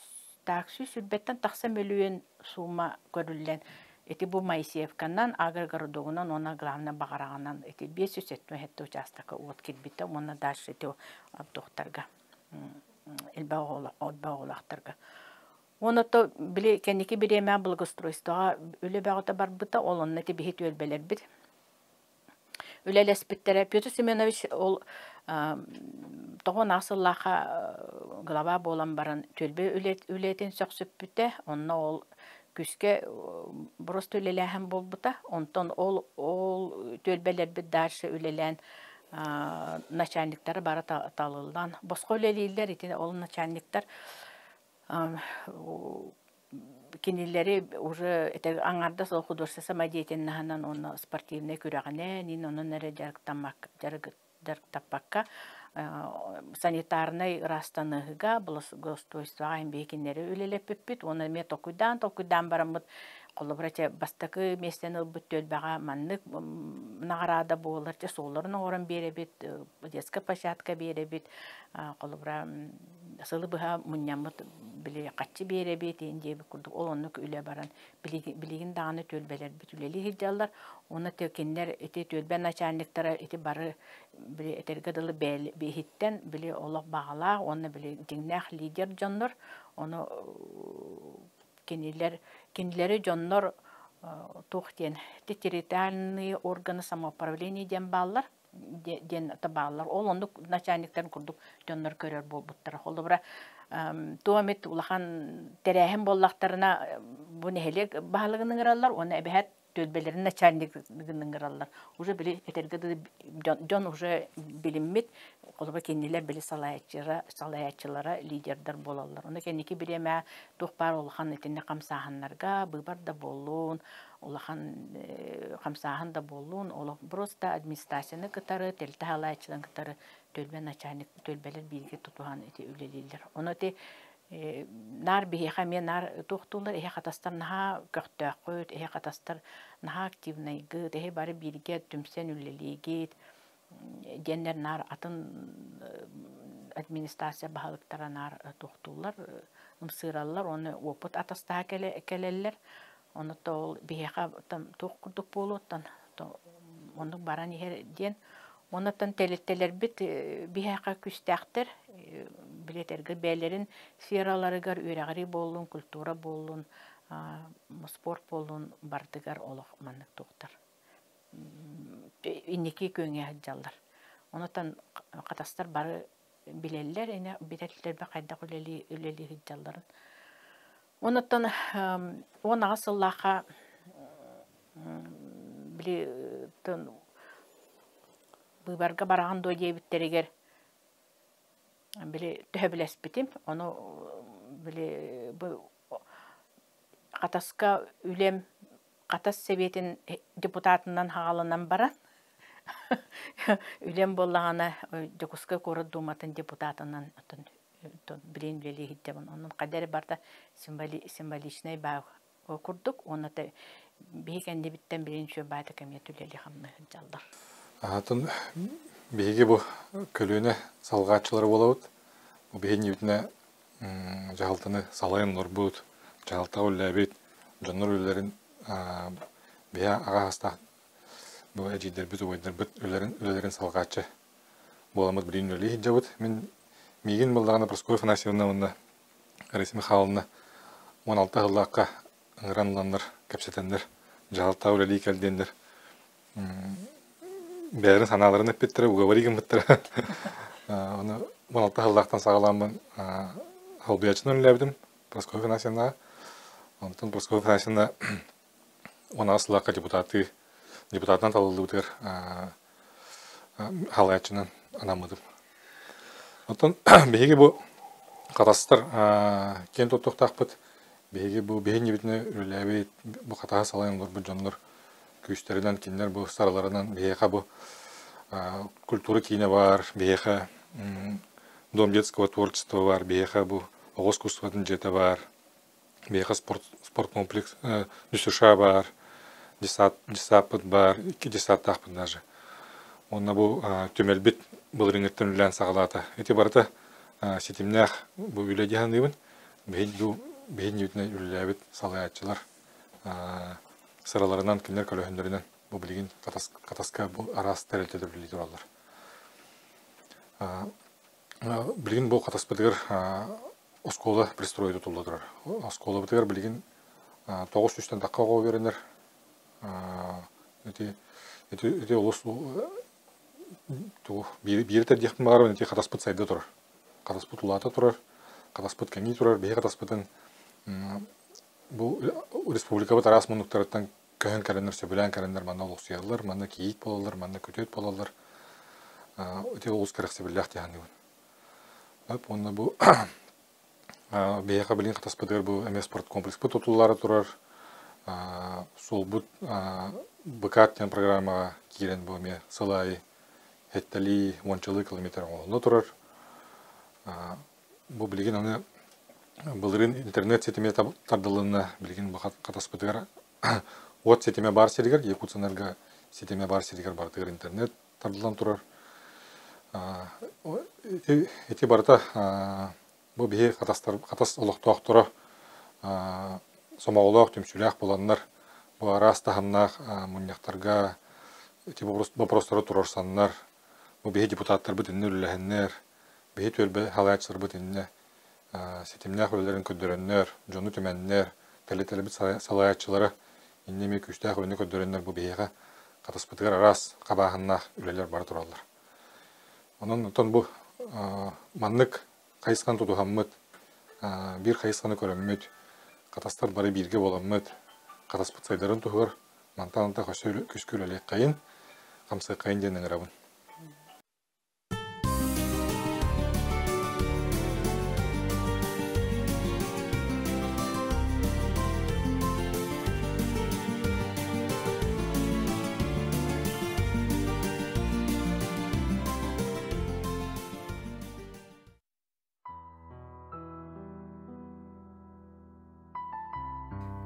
так 120-тэн тахса мөлүйүөн суума көрүллэн ити бу Моисеевканан, агрогородогунан уонна главное Баҕараҕынан ити 577 учаастакка уот киирбитэ уонна дальше ити туохтарга элбэх оҕолоохторго. Уонна то били кэнники бириэмэ благоустройствоҕа үлэ бөҕөтө барбыта, ол онно ити биһи түөлбэлэрбит үлэлэспиттэрэ. Петр Семенович ол тоҕо сыллаахха глава буолан баран түөлбэ үлэтин сөхсүппүтэ. Онно ол күүскэ просто үлэлээһин буолбута. Онтон ол ол түөлбэлэрбит дальше үлэлээн начальниктары бары талыллан босхо үлэлииллэр ити ол начальниктар кинилэри уже это аҥаардас ол художество самодеятельноһынан уонна спортивнай күрэҕинэн ин онон эрэ дьарыктаппакка санитарнай ыраастаныыга благоустройствоҕа эмиэ кинилэри үлэлэппиппит уонна эмиэ толкуйдаан толкуйдаан бараммыт холобура чэ бастакы миэстэни ылбыт түөлбэҕэ маннык наҕараада буолар чэ суолларын оҥорон биэрэбит детская площадка биэрэбит холобура сылы быһа мунньаммыт били хаччы биэрэбит иин диэбит курдук ол оннук үлэ баран билигин даҕаны түөлбэлэрбит үлэлии сылдьаллар уонна кинилэр ити түөлбэ начальниктара ити бары били этэргэ дылы иһиттэн били олох баҕалаах уонна били дьиҥнээх лидер дьоннор ону кинилэр кинилэри дьоннор туох диэн территориальные органы самоуправления диэн бааллар диэн бааллар. Ол оннук начальниктарын курдук дьоннор көрөр буолбуттара. Холобура, туох эмит улахан тэрээһин буоллахтарына бу нэһилиэк баһылыгын ыҥыраллар уонна эбэһээт түөлбэлэрин начальнигын ыҥыраллар. Уже били этэргэ дылы дьон уже билиммит, холобура кинилэр били салайааччылара, салайааччылара лидердэр буолаллар. Ону кэнники бириэмэ туох баар улахан итиннэ хамсааһыннарга быыбар да буоллун, улахан хамсааһын да буоллун, олох просто администрацияны кытары, тэрилтэ салайааччыларын кытары түөлбэ начальник түөлбэлэр бииргэ тутуһан ити үлэлииллэр. Ону ити наар биһиэхэ эмиэ наар туохтууллар эһи хатастар наһаа көхтөөххүт, эһи хатастар наһаа активнайгыт, эһи бары бииргэ түмсэн үлэлиигит диэннэр наар атын администрация баһылыктара наар туохтууллар, ымсыыраллар, уонна опыт атастаһа кэлэллэр. Ону то ол биһиэхэ туох курдук буолуоттан оннук баран иһэр диэн. Оннуттан тэрилтэлэрбит биһиэхэ күүстээхтэр, билэтэргэ бэйэлэрин сфераларыгар үөрэҕирии буоллун, культура буоллун, спорт буоллун барытыгар олох маннык туохтар инники күөҥҥэ сылдьаллар. Онуттан хатастар бары билэллэр, ини билэллэр хайдах үлэлии үлэлии сылдьалларын. Онуттан 18 сыллаахха били быыбарга бараҕын дуо диэбиттэригэр били төһө билэспитим. Ону били бу Хатаска үлэм Хатас сэбиэтин депутатынан хаҕаланан баран үлэм буоллаҕына Дьокуускай куорат дууматын депутатынан билин үлэлии сылдьабын. Онон хайда эрэ барыта символичнай баа курдук уонна биһи кэннибиттэн билин үчүгэй баайда кэмиэ үлэлии хамныы сылдьаллар. Атын биһиги бу көлүөнэ салҕааччылара буолабыт. Бу биһиги дьаһалтаны салайан олорбут, дьаһалтаҕа үлэлээбит дьоннор үлэлэрин биһи аҕа саастаах бу эдьиийдэрбит, убайдарбыт үлэлэрин, үлэлэрин салҕааччы буоламмыт билигин үлэлии сылдьабыт. Мин миигин буоллаҕына Прасковья Афанасьевна уонна Раиса Михайловна 16 сыллаахха ыҥыран ыланнар, кэпсэтэннэр, дьаһалтаҕа үлэлии кэл диэннэр бэйэлэрин санааларын эппиттэрэ, уговори гыммыттара. Ону 16 сыллаахтан саҕалааммын солбуйааччынан үлэлээбитим Прасковья Афанасьевнаҕа. Онтон Прасковья Афанасьевна 18 сыллаахха депутаттыы депутатынан талыллыбытыгар халааччынан анаммытым. Оттон биһиги бу хатастар киэн туттуохтаахпыт. Биһиги бу биһиги үлэлээбит, бу хатаһа салайан олорбут дьоннор күүстэринэн, кинилэр бу сараларынан биһиэхэ бу культура киинэ баар, биһиэхэ Дом детского творчества баар, биһиэхэ бу оҕо искусствотын дьиэтэ баар, биһиэхэ спорт, спорткомплекс ДЮСШ баар, десаппыт баар, икки десаттаахпыт даже. Уонна бу түмэлбит былырыыҥҥыттан үлэлээн саҕалаата. Ити барыта ситимнээх бу үлэ дии саныыбын. Биһин биһин үлэлээбит салайааччылар сыраларынан, кинилэр көлөһүннэринэн бу билигин Хатаска бу араас тэрилтэлэр үлэлии тураллар. Билигин бу Хатаспытыгар оскуола пристрой тутулла турар. Оскуолабытыгар билигин 900-тэн тахха оҕо үөрэнэр. Ити ити ити олус тугу биири тэрдиэхпин баҕарабын ити Хатаспыт сайда турар. Хатаспыт улаата турар, Хатаспыт кэҥии турар. Биһиги Хатаспытын бу республикабыт араас муннуктарыттан көһөн кэлэннэр, сөбүлээн кэлэннэр манна олохсуйаллар, манна кийиит буолаллар, манна күтүөт буолаллар. Ити олус кэрэхсэбиллээх дии саныыбын. Уонна бу биһиэхэ билигин Хатаспытыгар бу эмиэ спорткомплекспыт тутуллаары турар. Суолбут БКАТ диэн программаҕа киирэн бу эмиэ сыл аайы сэттэлии, уончалыы километр оҥоһулла турар. Бу билигин аны былырыын интернет ситимэ тардылынна. Билигин бу Хатаспытыгар уот ситимэ баар сиригэр, Якутсэнерго ситимэ баар сиригэр барытыгар интернет тардыллан турар. Ити барыта бу биһи Хатас олохтоохторо сомоҕолоох, түмсүүлээх буоланнар, бу араас таһымнаах мунньахтарга ити боппуруостары туруорсаннар, бу биһи депутаттарбыт иннэ үлэлэһэннэр, биһи түөлбэ салайааччыларбыт иннэ ситимнээх үлэлэрин көрдөрөннөр, дьону түмэннэр, тэрилтэлэрбит салайааччылара иннэ эмиэ күүстээх үлэни көрдөрөннөр бу биһиэхэ Хатаспытыгар араас хабааһыннаах үлэлэр бара тураллар. Онон оттон бу маннык хайысханы тутуһаммыт, биир хайысханы көрөммүт, Хатастар бары бииргэ буоламмыт, Хатаспыт сайдарын туһугар мантан антах өссө күүскэ үлэлиэххэйин, хамсыаххайын диэн ыҥырабын.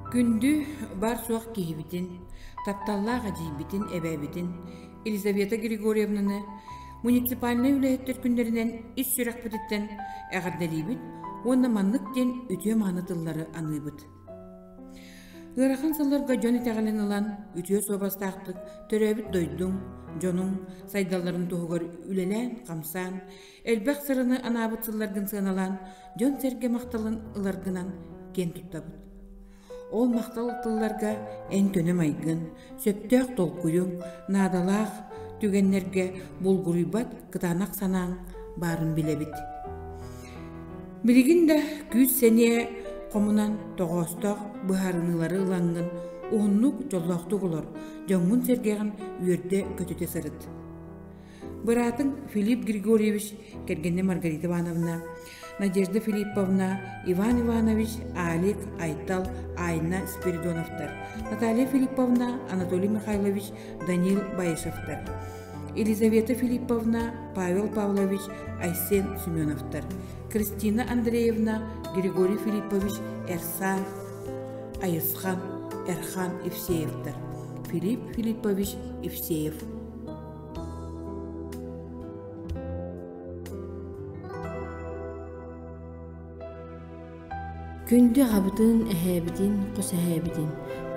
Күндү бар-суох киһибитин, тапталлаах эдьиийбитин, эбээбитин Елизавета Григорьевнаны муниципальнай үлэһиттэр күннэринэн ис сүрэхпититтэн эҕэрдэлиибит уонна маннык диэн үтүө-мааны тыллары аныыбыт. Ыарахан сылларга дьон итэҕэлин ылан, үтүө суобастаахтык төрөөбүт дойдуҥ, дьонуҥ сайдалларын туһугар үлэлээн-хамсаан, элбэх сыраны анаабыт сылларгын сыаналаан, дьон-сэргэ махталын ыларгынан киэн туттабыт. Ол махтал тылларга эн көнө майгын, сөптөөх толкуйуҥ, наадалаах түгэннэргэ булгуруйбат кытаанах санааҥ баарын билэбит. Билигин да күүс-сэниэ хомунан тоҕоостоох быһаарыныылары ылаҥҥын уһуннук дьоллоохтук олор, дьоҥҥун-сэргэҕин үөрдэ-көтүтэ сырыт. Быраатыҥ Филипп Григорьевич кэргэнэ Маргарита Ивановна, Надежда Филипповна, Иван Иванович, Алик, Айтал, Айна Спиридоновтар, Наталья Филипповна, Анатолий Михайлович, Данил Баишевтар, Елизавета Филипповна, Павел Павлович, Айсен Семеновтар, Кристина Андреевна, Григорий Филиппович, Эрсан, Айысхан, Эрхан Евсеевтар, Филипп Филиппович Евсеев. Күндү аҕабытын, эһээбитин, хос эһээбитин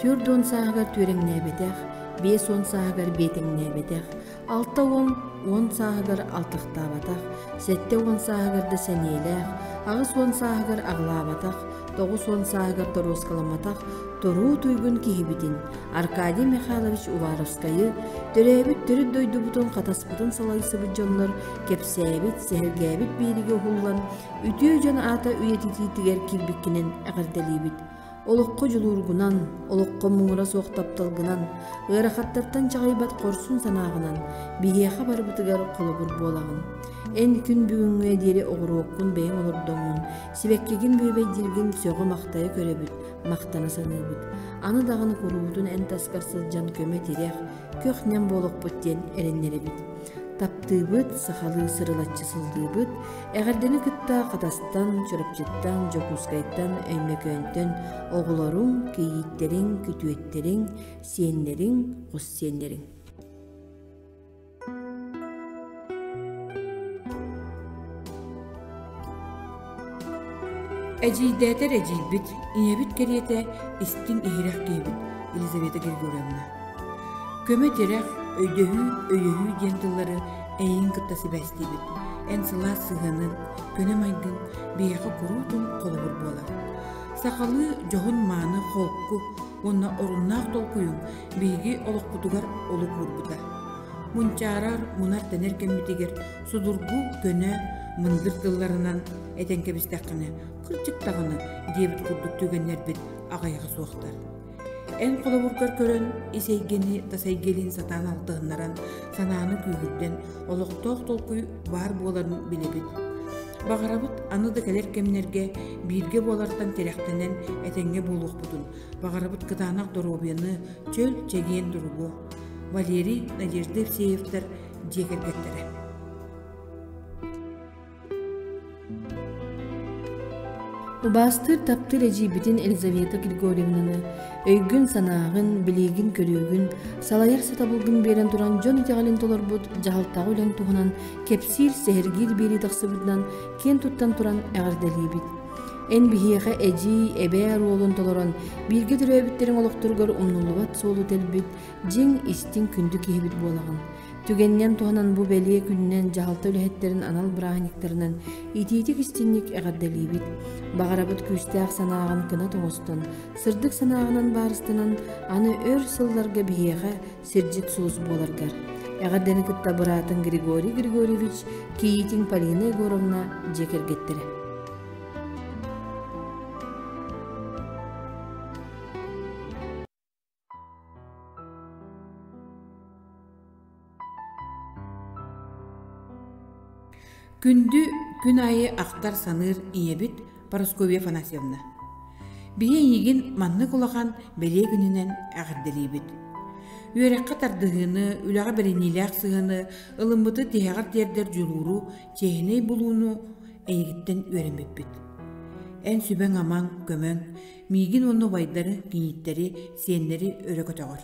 40 сааһыгар түөрэҥнээбэтэх, 50 сааһыгар биэтэҥнээбэтэх, 60 уон сааһыгар алтахтаабатах, 70 сааһыгар да сэниэлээх, 80 сааһыгар аҕылаабатах, 90 сааһыгар торуоскаламматах туруу туйгун киһибитин Аркадий Михайлович Уваровскайы, төрөөбүт төрүт дойдубутун хатаспытын салайсыбыт дьоннор кэпсээбит, сэһэргээбит биэригэ уһуллан, үтүө дьон аата үйэтитиитигэр киирбиккинэн эҕэрдэлиибит. Олоххо дьулуургунан, олоххо муҥура суох тапталгынан, ыарахаттартан чаҕыйбат хорсун санааҕынан биһиэхэ барыбытыгар холобур буолаҕын. Эн күн бүгүҥҥэ диэри оҕуруоккун бэйэҥ олордоҥҥун, сибэккигин бүөбэйдииргин сөҕө-махтайа көрөбүт, махтана саныыбыт. Аны даҕаны куруутун эн таскар сылдьан көмө-тирэх, көх-нэм буолуохпут диэн эрэннэрэбит. Таптыыбыт, сахалыы сырылаччы сылдыыбыт, эҕэрдэни кытта Хатастан, Чурапчыттан, Дьокуускайтан, Өймөкөөнтөн оҕолоруҥ, кийииттэриҥ, күтүөттэриҥ, сиэннэриҥ, хос сиэннэриҥ. Эдьиийдээтэр эдьиийбит, ийэбит кэриэтэ истиҥ иһирэх киһибит Елизавета Григорьевна. Көмө-тирэх, өйдөһүү, өйөһүү диэн тыллары эйигин кытта сибээстиибит. Эн сылаас сыһыанын, көнө майгын биһиэхэ куруутун холобур буолар. Сахалыы дьоһун-мааны холку уонна оруннаах толкуйуҥ биһиги олохпутугар олук уурбута. Мунчаарар, мунар-тэнэр кэммитигэр судургу, көнө, мындыр тылларынан этэн кэбистэххинэ, кырдьык даҕаны диэбит курдук түгэннэрбит аҕыйаҕа суохтар. Эн холобургар көрөн, ис эйгэни тас эйгэлиин сатаан алтыһыннаран, санааны күүһүрдэн, олохтоох толкуй баар буоларын билэбит. Баҕарабыт аны да кэлэр кэмнэргэ бииргэ буолартан тирэхтэнэн этэҥҥэ буолуохпутун, баҕарабыт кытаанах доруобуйаны, чөл, чэгиэн туругу. Валерий, Надежда Евсеевтар дьиэ кэргэттэрэ. Убаастыыр таптыыр эдьиийбитин Елизавета Григорьевнаны өйгүн-санааҕын, билиигин-көрүүгүн, салайар сатабылгын биэрэн туран дьон итэҕэлин толорбут дьаһалтаҕа үлэҥ туһунан кэпсиир, сэһэргиир биэрии тахсыбытынан киэн туттан туран эҕэрдэлиибит. Эн биһиэхэ эдьиий, эбээ оруолун толорон, бииргэ төрөөбүттэриҥ олохторугар умнуллубат суолу тэлбит, дьиҥ, истиҥ күндү киһибит буолаҕын. Түгэнинэн туһанан бу бэлиэ күнүнэн дьаһалта үлэһиттэрин анал бырааһынньыктарынан итиитик-истиҥник эҕэрдэлиибит. Баҕарабыт күүстээх санааҕын кынат оҥостон, сырдык санааҕынан баарыстанан, аны өр сылларга биһиэхэ сирдьит сулус буоларгар. Эҕэрдэни кытта быраатыҥ Григорий Григорьевич, кийиитиҥ Полина Егоровна дьиэ кэргэттэрэ. Күндү күн аайы ахтар-саныыр ийэбит Парасковья Афанасьевна. Биһи эйигин маннык улахан бэлиэ күнүнэн эҕэрдэлиибит. Үөрэххэ тардыһыыны, үлэҕэ бэриниилээх сыһыаны, ылыммыты тиһэҕэр тиэрдэр дьулууру, чиэһинэй булууну эйигиттэн үөрэммиппит. Эн сүбэҥ-амаҥ, көмөҥ миигин уонна убайдары, кийииттэри, сиэннэри өрө көтөҕөр.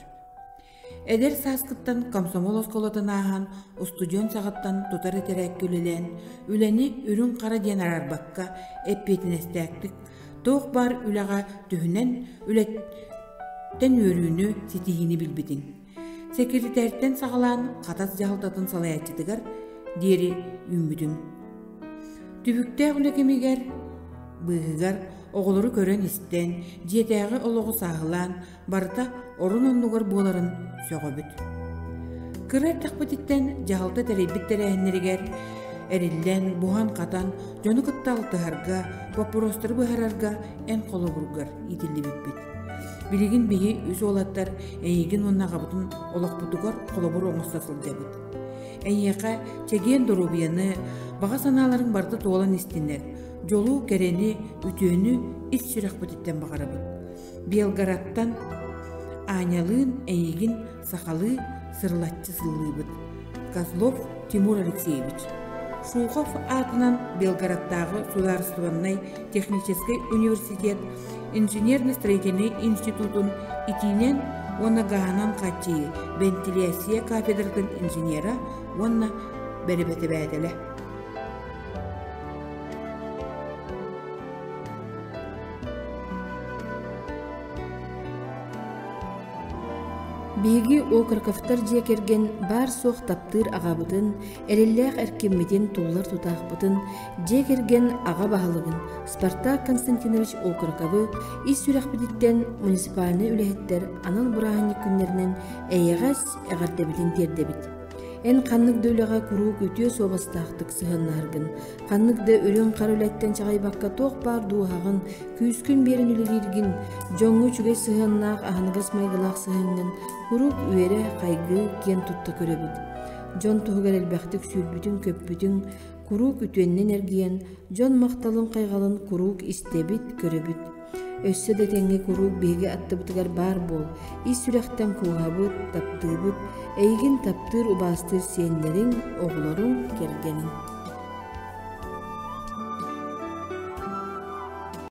Эдэр сааскыттан комсомол оскуолатын ааһан, устудьуон саҕаттан тутар этэрээккэ үлэлээн, үлэни үрүҥ-хара диэн араарбакка, эппиэтинэстээхтик, туох баар үлэҕэ түһүнэн, үлэттэн үөрүүнү, ситиһиини билбитиҥ. Сэкиритээртэн саҕалаан Хатас дьаһалтатын салайааччытыгар диэри үүммүтүҥ. Түбүктээх үлэ кэмигэр быыһыгар оҕолору көрөн-истэн, дьиэтээҕи олоҕу сааһылаан, барыта орун-оннугар буоларын сөҕөбүт. Кыра эрдэхпититтэн дьаһалта тэрийбит тэрээһиннэригэр эриллэн, буһан-хатан, дьону кытта алтыһарга, боппуруостары быһаарарга эн холобургар иитиллибиппит. Билигин биһи үс уолаттар эйигин уонна аҕабытын олохпутугар холобур оҥосто сылдьабыт. Эйиэхэ чэгиэн доруобуйаны, баҕа санааларыҥ барыта туолан истиннэр, дьолу, кэрэни, үтүөнү ис сүрэхпититтэн баҕарабыт. Белгородтан Анялыын эйигин сахалыы сырылаччы сыллыыбыт. Козлов Тимур Алексеевич Шухов аатынан Белгородтааҕы судаарыстыбаннай техническэй университет инженерно-строительнай институтун итиинэн уонна гааһынан хааччыйыы бэнтилээссийэ кафедратын инженера уонна бэрэбэтэбээтэлэ. Биһиги Окороковтар дьиэ кэргэн баар-суох таптыыр аҕабытын, эрэллээх эркиммитин туллар тутаахпытын, дьиэ кэргэн аҕа баһылыгын Спартак Константинович Окороковы ис сүрэхпититтэн муниципальнай үлэһиттэр анал бырааһынньык күннэринэн эйэҕэс эҕэрдэбитин тиэрдэбит. Эн ханнык да үлэҕэ куруук үтүө суобастаахтык сыһыаннаһаргын, ханнык да үрүҥ-хара үлэттэн чаҕыйбакка туох баар дууһаҕын, күүскүн биэрэн үлэлииргин, дьоҥҥо үчүгэй сыһыаннаах, аһыныгас майгылаах сыһыаҥҥын куруук үөрэ, хайгыы, киэн тутта көрөбүт. Дьон туһугар элбэхтик сүүрбүтүҥ-көппүтүҥ, куруук үтүөннэн эргийэн, дьон махталын-хайҕалын куруук истэбит, көрөбүт. Өссө да тэҥҥэ куруук биһиги аттыбытыгар баар буол, ис сүрэхтэн кууһабыт, таптыыбыт, эйигин таптыыр-убаастыыр сиэннэриҥ, оҕолоруҥ, кэргэниҥ.